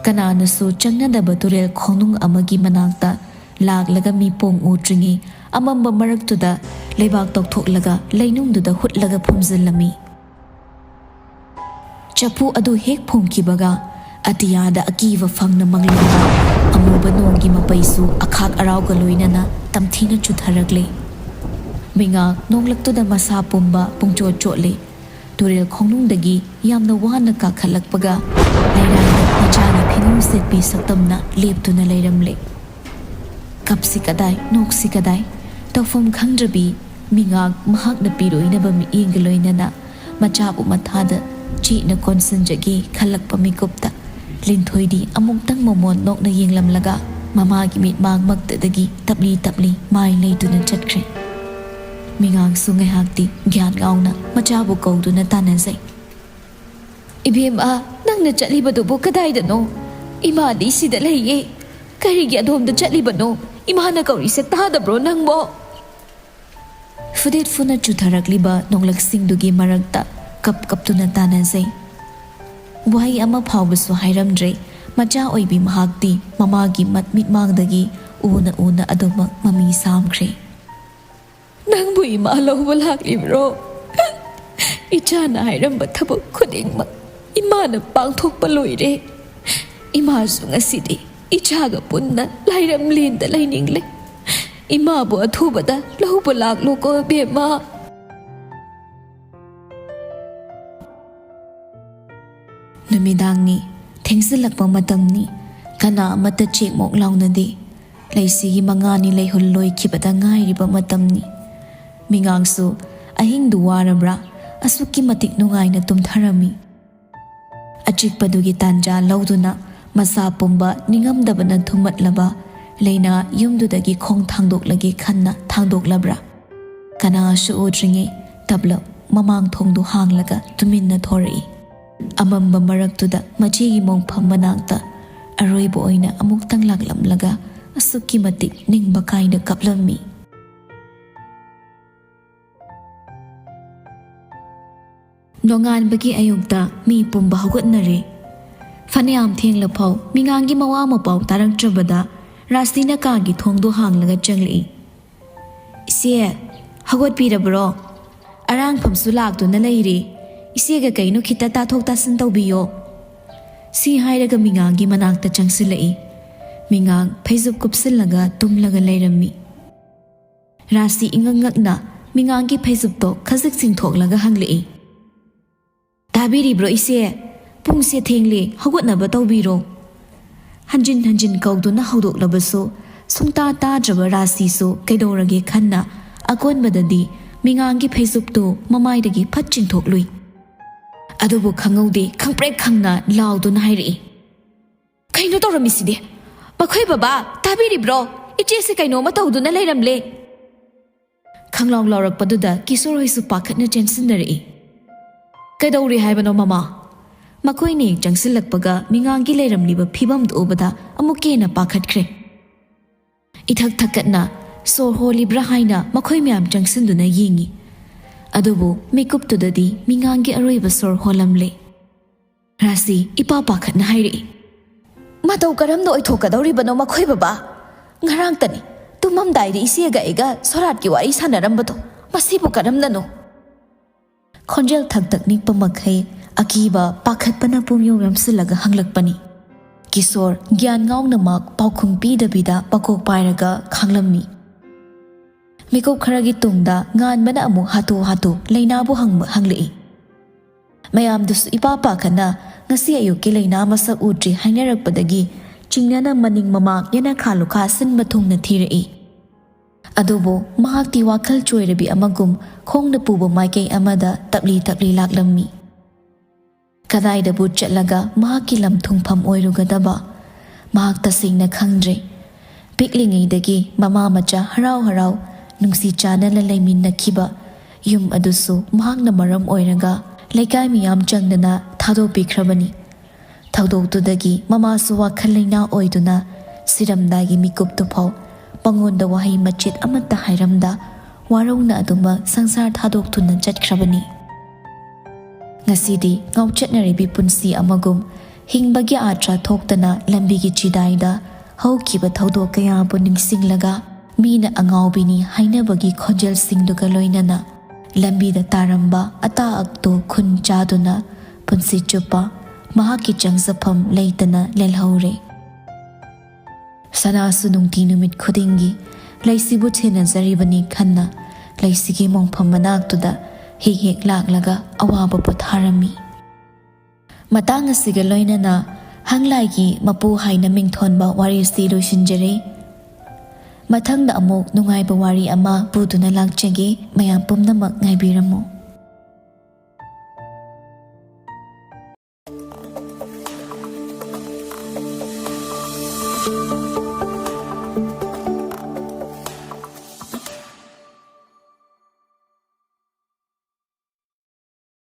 ꯀꯅꯥꯅꯁꯨ ꯆꯪꯅꯗꯕ ꯇꯨꯔꯦꯜ ꯈꯣꯡꯅꯨꯡ ꯑꯃꯒꯤ ꯃꯅꯥꯛꯇ ꯂꯥꯛꯂꯒ ꯃꯤ ꯄꯣꯡ ꯎꯗ꯭ꯔꯤꯉꯩ ꯑꯃꯝꯕ ꯃꯔꯛꯇꯨꯗ ꯂꯩꯕꯥꯛ ꯇꯧꯊꯣꯛꯂꯒ ꯂꯩꯅꯨꯡꯗꯨꯗ ꯍꯨꯠꯂꯒ ꯐꯨꯝꯖꯤꯜꯂꯝꯃꯤ꯫ ꯆꯐꯨ ꯑꯗꯨ ꯍꯦꯛ ꯐꯨꯝꯈꯤꯕꯒ ꯑꯇꯤꯌꯥꯗ ꯑꯀꯤꯕ ꯐꯪꯅ ꯃꯪꯂꯝꯕ ꯑꯃꯨꯕ ꯅꯣꯡꯒꯤ ꯃꯄꯩꯁꯨ ꯑꯈꯥꯛ ꯑꯔꯥꯎꯒ ꯂꯣꯏꯅꯅ ꯇꯝꯊꯤꯅ ꯆꯨꯊꯔꯛꯂꯦ꯫ ꯃꯤꯉꯥꯛ ꯅꯣꯡꯂꯛꯇꯨꯗ ꯃꯁꯥ ꯄꯨꯝꯕ ꯄꯨꯡꯆꯣꯠ ꯆꯣꯠꯂꯦ꯫ ꯇꯨꯔꯦꯜ ꯈꯣꯡꯅꯨꯡꯗꯒꯤ ꯌꯥꯝꯅ ꯋꯥꯅ ꯀꯥꯈꯠꯂꯛꯄꯒ ꯂꯩꯔꯥꯏꯗ ꯃꯆꯥꯒꯤ ꯐꯤꯅꯨꯡ ꯁꯦꯠꯄꯤ ꯁꯛꯇꯝꯅ ꯂꯦꯞꯇꯨꯅ ꯂꯩꯔꯝꯂꯦ꯫ ꯀꯞꯁꯤ ꯀꯗꯥꯏ, ꯅꯣꯛꯁꯤ ꯀꯗꯥꯏ, ꯇꯧꯐꯝ ꯈꯪꯗ꯭ꯔꯕꯤ ꯃꯤꯉꯥꯛ ꯃꯍꯥꯛꯅ ꯄꯤꯔꯣꯏꯅꯕ ꯃꯤꯠꯌꯦꯡꯒ ꯂꯣꯏꯅꯅ ꯃꯆꯥꯕꯨ ꯃꯊꯥꯗ ꯆꯦꯠꯅ ꯀꯣꯟꯁꯤꯟꯖꯒꯦ ꯈꯜꯂꯛꯄ ꯃꯤꯀꯨꯞꯇ ꯂꯤꯟꯊꯣꯏꯗꯤ ꯑꯃꯨꯛꯇꯪ ꯃꯃꯣꯟ ꯅꯣꯛꯅ ꯌꯦꯡꯂꯝꯂꯒ ꯃꯃꯥꯒꯤ ꯃꯤꯠꯃꯥꯡꯃꯛꯇꯗꯒꯤ ꯇꯞꯂꯤ ꯇꯞꯂꯤ ꯃꯥꯏ ꯂꯩꯗꯨꯅ ꯆꯠꯈ꯭ꯔꯦ꯫ ꯃꯤꯉꯥꯡꯁꯨ ꯉꯥꯏꯍꯥꯛꯇꯤ ꯒ꯭ꯌꯥꯟ ꯉꯥꯎꯅ ꯃꯆꯥꯕꯨ ꯀꯧꯗꯨꯅ ꯇꯥꯟꯅꯖꯩ꯫ "ꯏꯕꯦꯝꯃ, ꯅꯪꯅ ꯆꯠꯂꯤꯕꯗꯨꯕꯨ ꯀꯗꯥꯏꯗꯅꯣ? ꯏꯃꯥꯗꯤ ꯁꯤꯗ ꯂꯩꯌꯦ꯫ ꯀꯔꯤꯒꯤ ꯑꯗꯣꯝꯗ ꯆꯠꯂꯤꯕꯅꯣ? ꯏꯃꯥꯅ ꯀꯧꯔꯤꯁꯦ ꯇꯥꯗꯕ꯭ꯔꯣ ꯅꯪꯕꯣ?" ꯐꯨꯗꯤꯠ ꯐꯨꯅ ꯆꯨꯊꯔꯛꯂꯤꯕ ꯅꯣꯡꯂꯛꯁꯤꯡꯗꯨꯒꯤ ꯃꯔꯛꯇ ꯀꯞ ꯀꯞꯇꯨꯅ ꯇꯥꯟꯅꯖꯩ꯫ ꯋꯥꯍꯩ ꯑꯃ ꯐꯥꯎꯕꯁꯨ ꯍꯥꯏꯔꯝꯗ꯭ꯔꯦ꯫ ꯃꯆꯥ ꯑꯣꯏꯕꯤ ꯃꯍꯥꯛꯇꯤ ꯃꯃꯥꯒꯤ ꯃꯠ ꯃꯤꯠꯃꯥꯡꯗꯒꯤ ꯎꯅ ꯎꯅ ꯑꯗꯨꯃꯛ ꯃꯃꯤ ꯁꯥꯝꯈ꯭ꯔꯦ꯫ "ꯅꯪꯕꯨ ꯏꯃꯥ ꯂꯧꯕ ꯂꯥꯛꯂꯤꯕ꯭ꯔꯣ? ꯏꯆꯥꯅ ꯍꯥꯏꯔꯝꯕ ꯊꯕꯛ ꯈꯨꯗꯤꯡꯃꯛ ꯏꯃꯥꯅ ꯄꯥꯡꯊꯣꯛꯄ ꯂꯣꯏꯔꯦ꯫ ꯏꯃꯥꯁꯨ ꯉꯁꯤꯗꯤ ꯏꯆꯥꯒ ꯄꯨꯟꯅ ꯂꯥꯏꯔꯝꯂꯦꯟꯗ ꯂꯩꯅꯤꯡꯂꯦ꯫ ꯏꯃꯥꯕꯨ ꯑꯊꯨꯕꯗ ꯂꯧꯕ ꯂꯥꯛꯂꯣꯀꯣ, ꯏꯕꯦꯝꯃ꯫" ꯅꯨꯃꯤꯗꯥꯡꯅꯤ, ꯊꯦꯡꯖꯤꯜꯂꯛꯄ ꯃꯇꯝꯅꯤ꯫ ꯀꯅꯥ ꯑꯃꯠꯇ ꯆꯦꯛꯃꯣꯛ ꯂꯥꯎꯅꯗꯦ꯫ ꯂꯩꯁꯤꯒꯤ ꯃꯉꯥꯅꯤ ꯂꯩꯍꯨꯜ ꯂꯣꯏꯈꯤꯕꯗ ꯉꯥꯏꯔꯤꯕ ꯃꯇꯝꯅꯤ꯫ ꯃꯤꯉꯥꯡꯁꯨ ꯑꯍꯤꯡꯗꯨ ꯋꯥꯔꯕ꯭ꯔꯥ, ꯑꯁꯨꯛꯀꯤ ꯃꯇꯤꯛ ꯅꯨꯡꯉꯥꯏꯅ ꯇꯨꯝꯊꯔꯝꯃꯤ꯫ ꯑꯆꯤꯛꯄꯗꯨꯒꯤ ꯇꯥꯟꯖꯥ ꯂꯧꯗꯨꯅ ꯃꯁꯥ ꯄꯨꯝꯕ ꯅꯤꯡꯉꯝꯗꯕꯅ ꯊꯨꯝꯃꯠꯂꯕ ꯂꯩꯅꯥ ꯌꯨꯝꯗꯨꯗꯒꯤ ꯈꯣꯡ ꯊꯥꯡꯗꯣꯛꯂꯒꯦ ꯈꯟꯅ ꯊꯥꯡꯗꯣꯛꯂꯕ꯭ꯔꯥ? ꯀꯅꯥꯁꯨ ꯎꯗ꯭ꯔꯤꯉꯩ ꯇꯞꯂꯞ ꯃꯃꯥꯡ ꯊꯣꯡꯗꯨ ꯍꯥꯡꯂꯒ ꯇꯨꯃꯤꯟꯅ ꯊꯣꯔꯛꯏ꯫ ꯑꯃꯝꯕ ꯃꯔꯛꯇꯨꯗ ꯃꯆꯦꯒꯤ ꯃꯣꯡꯐꯝ ꯃꯅꯥꯛꯇ ꯑꯔꯣꯏꯕ ꯑꯣꯏꯅ ꯑꯃꯨꯛꯇꯪ ꯂꯥꯛꯂꯝꯂꯒ ꯑꯁꯨꯛꯀꯤ ꯃꯇꯤꯛ ꯅꯤꯡꯕ ꯀꯥꯏꯅ ꯀꯞꯂꯝꯃꯤ꯫ ꯅꯣꯡꯉꯥꯟꯕꯒꯤ ꯑꯌꯨꯛꯇ ꯃꯤ ꯄꯨꯝꯕ ꯍꯧꯒꯠꯅꯔꯦ꯫ ꯐꯅꯌꯥꯝ ꯊꯦꯡꯂꯐꯥꯎ ꯃꯤꯉꯥꯡꯒꯤ ꯃꯋꯥ ꯃꯄꯥꯎ ꯇꯥꯔꯛꯇ꯭ꯔꯕꯗ ꯔꯥꯁꯇꯤꯅ ꯀꯥꯒꯤ ꯊꯣꯡꯗꯨ ꯍꯥꯡꯂꯒ ꯆꯪꯂꯛꯏ꯫ "ꯏꯆꯦ, ꯍꯧꯒꯠꯄꯤꯔꯕ꯭ꯔꯣ? ꯑꯔꯥꯡꯐꯝꯁꯨ ꯂꯥꯛꯇꯨꯅ ꯂꯩꯔꯦ꯫ ꯏꯆꯦꯒ ꯀꯩꯅꯣ ꯈꯤꯇ ꯇꯥꯊꯣꯛ ꯇꯥꯁꯤꯟ ꯇꯧꯕꯤꯌꯣ꯫" ꯁꯤ ꯍꯥꯏꯔꯒ ꯃꯤꯉꯥꯡꯒꯤ ꯃꯅꯥꯛꯇ ꯆꯪꯁꯤꯜꯂꯛꯏ꯫ ꯃꯤꯉꯥꯡ ꯐꯩꯖꯨꯞ ꯀꯨꯞꯁꯤꯜꯂꯒ ꯇꯨꯝꯂꯒ ꯂꯩꯔꯝꯃꯤ꯫ ꯔꯥꯁꯇꯤ ꯏꯉꯛ ꯉꯛꯅ ꯃꯤꯉꯥꯡꯒꯤ ꯐꯩꯖꯨꯞꯇꯣ ꯈꯖꯤꯛ ꯆꯤꯡꯊꯣꯛꯂꯒ ꯍꯪꯂꯛꯏ꯫ "ꯇꯥꯕꯤꯔꯤꯕ꯭ꯔꯣ ꯏꯆꯦ? ꯄꯨꯡꯁꯦ ꯊꯦꯡꯂꯦ, ꯍꯧꯒꯠꯅꯕ ꯇꯧꯕꯤꯔꯣ꯫" ꯍꯟꯖꯤꯟ ꯍꯟꯖꯤꯟ ꯀꯧꯗꯨꯅ ꯍꯧꯗꯣꯛꯂꯕꯁꯨ ꯁꯨꯡꯇꯥ ꯇꯥꯗ꯭ꯔꯕ ꯔꯥꯁꯇꯤꯁꯨ ꯀꯩꯗꯧꯔꯒꯦ ꯈꯟꯅ ꯑꯀꯣꯟꯕꯗꯗꯤ ꯃꯤꯉꯥꯡꯒꯤ ꯐꯩꯖꯨꯞꯇꯨ ꯃꯃꯥꯏꯗꯒꯤ ꯐꯠ ꯆꯤꯡꯊꯣꯛꯂꯨꯏ꯫ ꯑꯗꯨꯕꯨ ꯈꯪꯍꯧꯗꯦ, ꯈꯪꯄ꯭ꯔꯦꯛ ꯈꯪꯅ ꯂꯥꯎꯗꯨꯅ ꯍꯥꯏꯔꯛꯏ꯫ "ꯀꯩꯅꯣ ꯇꯧꯔꯝꯃꯤꯁꯤꯗꯤ? "ꯃꯈꯣꯏ ꯕꯕꯥ, ꯇꯥꯕꯤꯔꯤꯕ꯭ꯔꯣ? ꯏꯆꯦꯁꯦ ꯀꯩꯅꯣꯝꯃ ꯇꯧꯗꯨꯅ ꯂꯩꯔꯝꯂꯦ!" ꯈꯪꯂꯥꯎ ꯂꯥꯎꯔꯛꯄꯗꯨꯗ ꯀꯤꯁꯣꯔ ꯍꯣꯏꯁꯨ ꯄꯥꯈꯠꯅ ꯆꯦꯟꯁꯤꯟꯅꯔꯛꯏ꯫ "ꯀꯩꯗꯧꯔꯤ ꯍꯥꯏꯕꯅꯣ ꯃꯃꯥ?" ꯃꯈꯣꯏꯅ ꯍꯦꯛ ꯆꯪꯁꯤꯜꯂꯛꯄꯒ ꯃꯤꯉꯥꯡꯒꯤ ꯂꯩꯔꯝꯂꯤꯕ ꯐꯤꯕꯝꯗꯨ ꯎꯕꯗ ꯑꯃꯨꯛꯀ ꯍꯦꯟꯅ ꯄꯥꯈꯠꯈ꯭ꯔꯦ꯫ ꯏꯊꯛ ꯊꯛꯀꯠꯅ ꯁꯣꯔ ꯍꯣꯜꯂꯤꯕ꯭ꯔꯥ ꯍꯥꯏꯅ ꯃꯈꯣꯏ ꯃꯌꯥꯝ ꯆꯪꯁꯤꯟꯗꯨꯅ ꯌꯦꯡꯉꯤ꯫ ꯑꯗꯨꯕꯨ ꯃꯤꯀꯨꯞꯇꯨꯗꯗꯤ ꯃꯤꯉꯥꯡꯒꯤ ꯑꯔꯣꯏꯕ ꯁꯣꯔ ꯍꯣꯜꯂꯝꯂꯦ꯫ ꯔꯥꯁꯤ ꯏꯄꯥ ꯄꯥꯈꯠꯅ ꯍꯥꯏꯔꯛꯏ, "ꯃꯇꯧ ꯀꯔꯝꯅ ꯑꯣꯏꯊꯣꯛꯀꯗꯧꯔꯤꯕꯅꯣ ꯃꯈꯣꯏ ꯕꯕꯥ? ꯉꯔꯥꯡꯇꯅꯤ ꯇꯨꯝꯃꯝꯗꯥꯏꯗ ꯏꯆꯦꯒ ꯑꯩꯒ ꯁꯣꯔꯥꯠꯀꯤ ꯋꯥꯔꯤ ꯁꯥꯟꯅꯔꯝꯕꯗꯣ꯫ ꯃꯁꯤꯕꯨ ꯀꯔꯝꯅꯅꯣ?" ꯈꯣꯟꯖꯦꯜ ꯊꯛ ꯊꯛ ꯅꯤꯛꯄ ꯃꯈꯩ ꯑꯀꯤꯕ, ꯄꯥꯈꯠꯄꯅ ꯄꯨꯝꯌꯣꯝ ꯌꯣꯝꯁꯤꯜꯂꯒ ꯍꯪꯂꯛꯄꯅꯤ꯫ ꯀꯤꯁꯣꯔ ꯒ꯭ꯌꯥꯟ ꯉꯥꯎꯅꯃꯛ ꯄꯥꯎꯈꯨꯝ ꯄꯤꯗꯕꯤꯗ ꯃꯀꯣꯛ ꯄꯥꯏꯔꯒ ꯈꯥꯡꯂꯝꯃꯤ꯫ ꯃꯤꯀꯨꯞ ꯈꯔꯒꯤ ꯇꯨꯡꯗ ꯉꯥꯟꯕꯅ ꯑꯃꯨꯛ ꯍꯥꯊꯨ ꯍꯥꯊꯨ ꯂꯩꯅꯥꯕꯨ ꯍꯪꯕ ꯍꯪꯂꯛꯏ꯫ ꯃꯌꯥꯝꯗꯨꯁꯨ ꯏꯄꯥ ꯄꯥꯈꯠꯅ ꯉꯁꯤ ꯑꯌꯨꯛꯀꯤ ꯂꯩꯅꯥ ꯃꯁꯛ ꯎꯗ꯭ꯔꯤ ꯍꯥꯏꯅꯔꯛꯄꯗꯒꯤ ꯆꯤꯡꯅꯅ ꯃꯅꯤꯡ ꯃꯃꯥꯡ ꯌꯦꯅꯈꯥ ꯂꯨꯈꯥ ꯁꯤꯟꯕ ꯊꯨꯡꯅ ꯊꯤꯔꯛꯏ꯫ ꯑꯗꯨꯕꯨ ꯃꯍꯥꯛꯇꯤ ꯋꯥꯈꯜ ꯆꯣꯏꯔꯕꯤ ꯑꯃꯒꯨꯝ ꯈꯣꯡꯅ ꯄꯨꯕ ꯃꯥꯏꯀꯩ ꯑꯃꯗ ꯇꯞꯂꯤ ꯇꯞꯂꯤ ꯂꯥꯛꯂꯝꯃꯤ꯫ ꯀꯗꯥꯏꯗꯕꯨ ꯆꯠꯂꯒ ꯃꯍꯥꯛꯀꯤ ꯂꯝ ꯊꯨꯡꯐꯝ ꯑꯣꯏꯔꯨꯒꯗꯕ? ꯃꯍꯥꯛ ꯇꯁꯦꯡꯅ ꯈꯪꯗ꯭ꯔꯦ꯫ ꯄꯤꯛꯂꯤꯉꯩꯗꯒꯤ ꯃꯃꯥ ꯃꯆꯥ ꯍꯔꯥꯎ ꯍꯔꯥꯎ ꯅꯨꯡꯁꯤ ꯆꯥꯟꯅꯅ ꯂꯩꯃꯤꯟꯅꯈꯤꯕ ꯌꯨꯝ ꯑꯗꯨꯁꯨ ꯃꯍꯥꯛꯅ ꯃꯔꯝ ꯑꯣꯏꯔꯒ ꯂꯩꯀꯥꯏ ꯃꯤꯌꯥꯝ ꯆꯪꯗꯅ ꯊꯥꯗꯣꯛꯄꯤꯈ꯭ꯔꯕꯅꯤ꯫ ꯊꯧꯗꯣꯛꯇꯨꯗꯒꯤ ꯃꯃꯥꯁꯨ ꯋꯥꯈꯜ ꯂꯩꯅꯥ ꯑꯣꯏꯗꯨꯅ ꯁꯤꯔꯝꯗꯥꯏꯒꯤ ꯃꯤꯀꯨꯞꯇꯨꯐꯥꯎ ꯃꯉꯣꯟꯗ ꯋꯥꯍꯩ ꯃꯆꯦꯠ ꯑꯃꯠꯇ ꯍꯥꯏꯔꯝꯗ ꯋꯥꯔꯧꯅ ꯑꯗꯨꯃꯛ ꯁꯪꯁꯥꯔ ꯊꯥꯗꯣꯛꯇꯨꯅ ꯆꯠꯈ꯭ꯔꯕꯅꯤ꯫ ꯉꯁꯤꯗꯤ ꯉꯥꯎꯆꯠꯅꯔꯤꯕꯤ ꯄꯨꯟꯁꯤ ꯑꯃꯒꯨꯝ ꯍꯤꯡꯕꯒꯤ ꯑꯥꯔꯊ ꯊꯣꯛꯇꯅ ꯂꯝꯕꯤꯒꯤ ꯆꯤꯗꯥꯏꯗ ꯍꯧꯈꯤꯕ ꯊꯧꯗꯣꯛ ꯀꯌꯥꯕꯨ ꯅꯤꯡꯁꯤꯡꯂꯒ ꯃꯤꯅ ꯑꯉꯥꯎꯕꯤꯅꯤ ꯍꯥꯏꯅꯕꯒꯤ ꯈꯣꯟꯖꯦꯜꯁꯤꯡꯗꯨꯒ ꯂꯣꯏꯅꯅ ꯂꯝꯕꯤꯗ ꯇꯥꯔꯝꯕ ꯑꯇꯥ ꯑꯛꯇꯣ ꯈꯨꯟ ꯆꯥꯗꯨꯅ ꯄꯨꯟꯁꯤ ꯆꯨꯞꯄ ꯃꯍꯥꯛꯀꯤ ꯆꯪꯖꯐꯝ ꯂꯩꯇꯅ ꯂꯦꯜꯍꯧꯔꯦ꯫ ꯁꯅꯥꯁꯨ ꯅꯨꯡꯇꯤ ꯅꯨꯃꯤꯠ ꯈꯨꯗꯤꯡꯒꯤ ꯂꯩꯁꯤꯕꯨ ꯊꯦꯅꯖꯔꯤꯕꯅꯤ ꯈꯟꯅ ꯂꯩꯁꯤꯒꯤ ꯃꯣꯡꯐꯝ ꯃꯅꯥꯛꯇꯨꯗ ꯍꯦꯛ ꯍꯦꯛ ꯂꯥꯛꯂꯒ ꯑꯋꯥꯕ ꯄꯣꯊꯥꯔꯝꯃꯤ꯫ ꯃꯇꯥꯡ ꯑꯁꯤꯒ ꯂꯣꯏꯅꯅ ꯍꯪꯂꯥꯏꯒꯤ ꯃꯄꯨ ꯍꯥꯏꯅ ꯃꯤꯡꯊꯣꯟꯕ ꯋꯥꯔꯤꯁꯤ ꯂꯣꯏꯁꯤꯟꯖꯔꯦ꯫ ꯃꯊꯪꯗ ꯑꯃꯨꯛ ꯅꯨꯡꯉꯥꯏꯕ ꯋꯥꯔꯤ ꯑꯃ ꯄꯨꯗꯨꯅ ꯂꯥꯛꯆꯒꯦ꯫ ꯃꯌꯥꯝ ꯄꯨꯝꯅꯃꯛ ꯉꯥꯏꯕꯤꯔꯝꯃꯨ꯫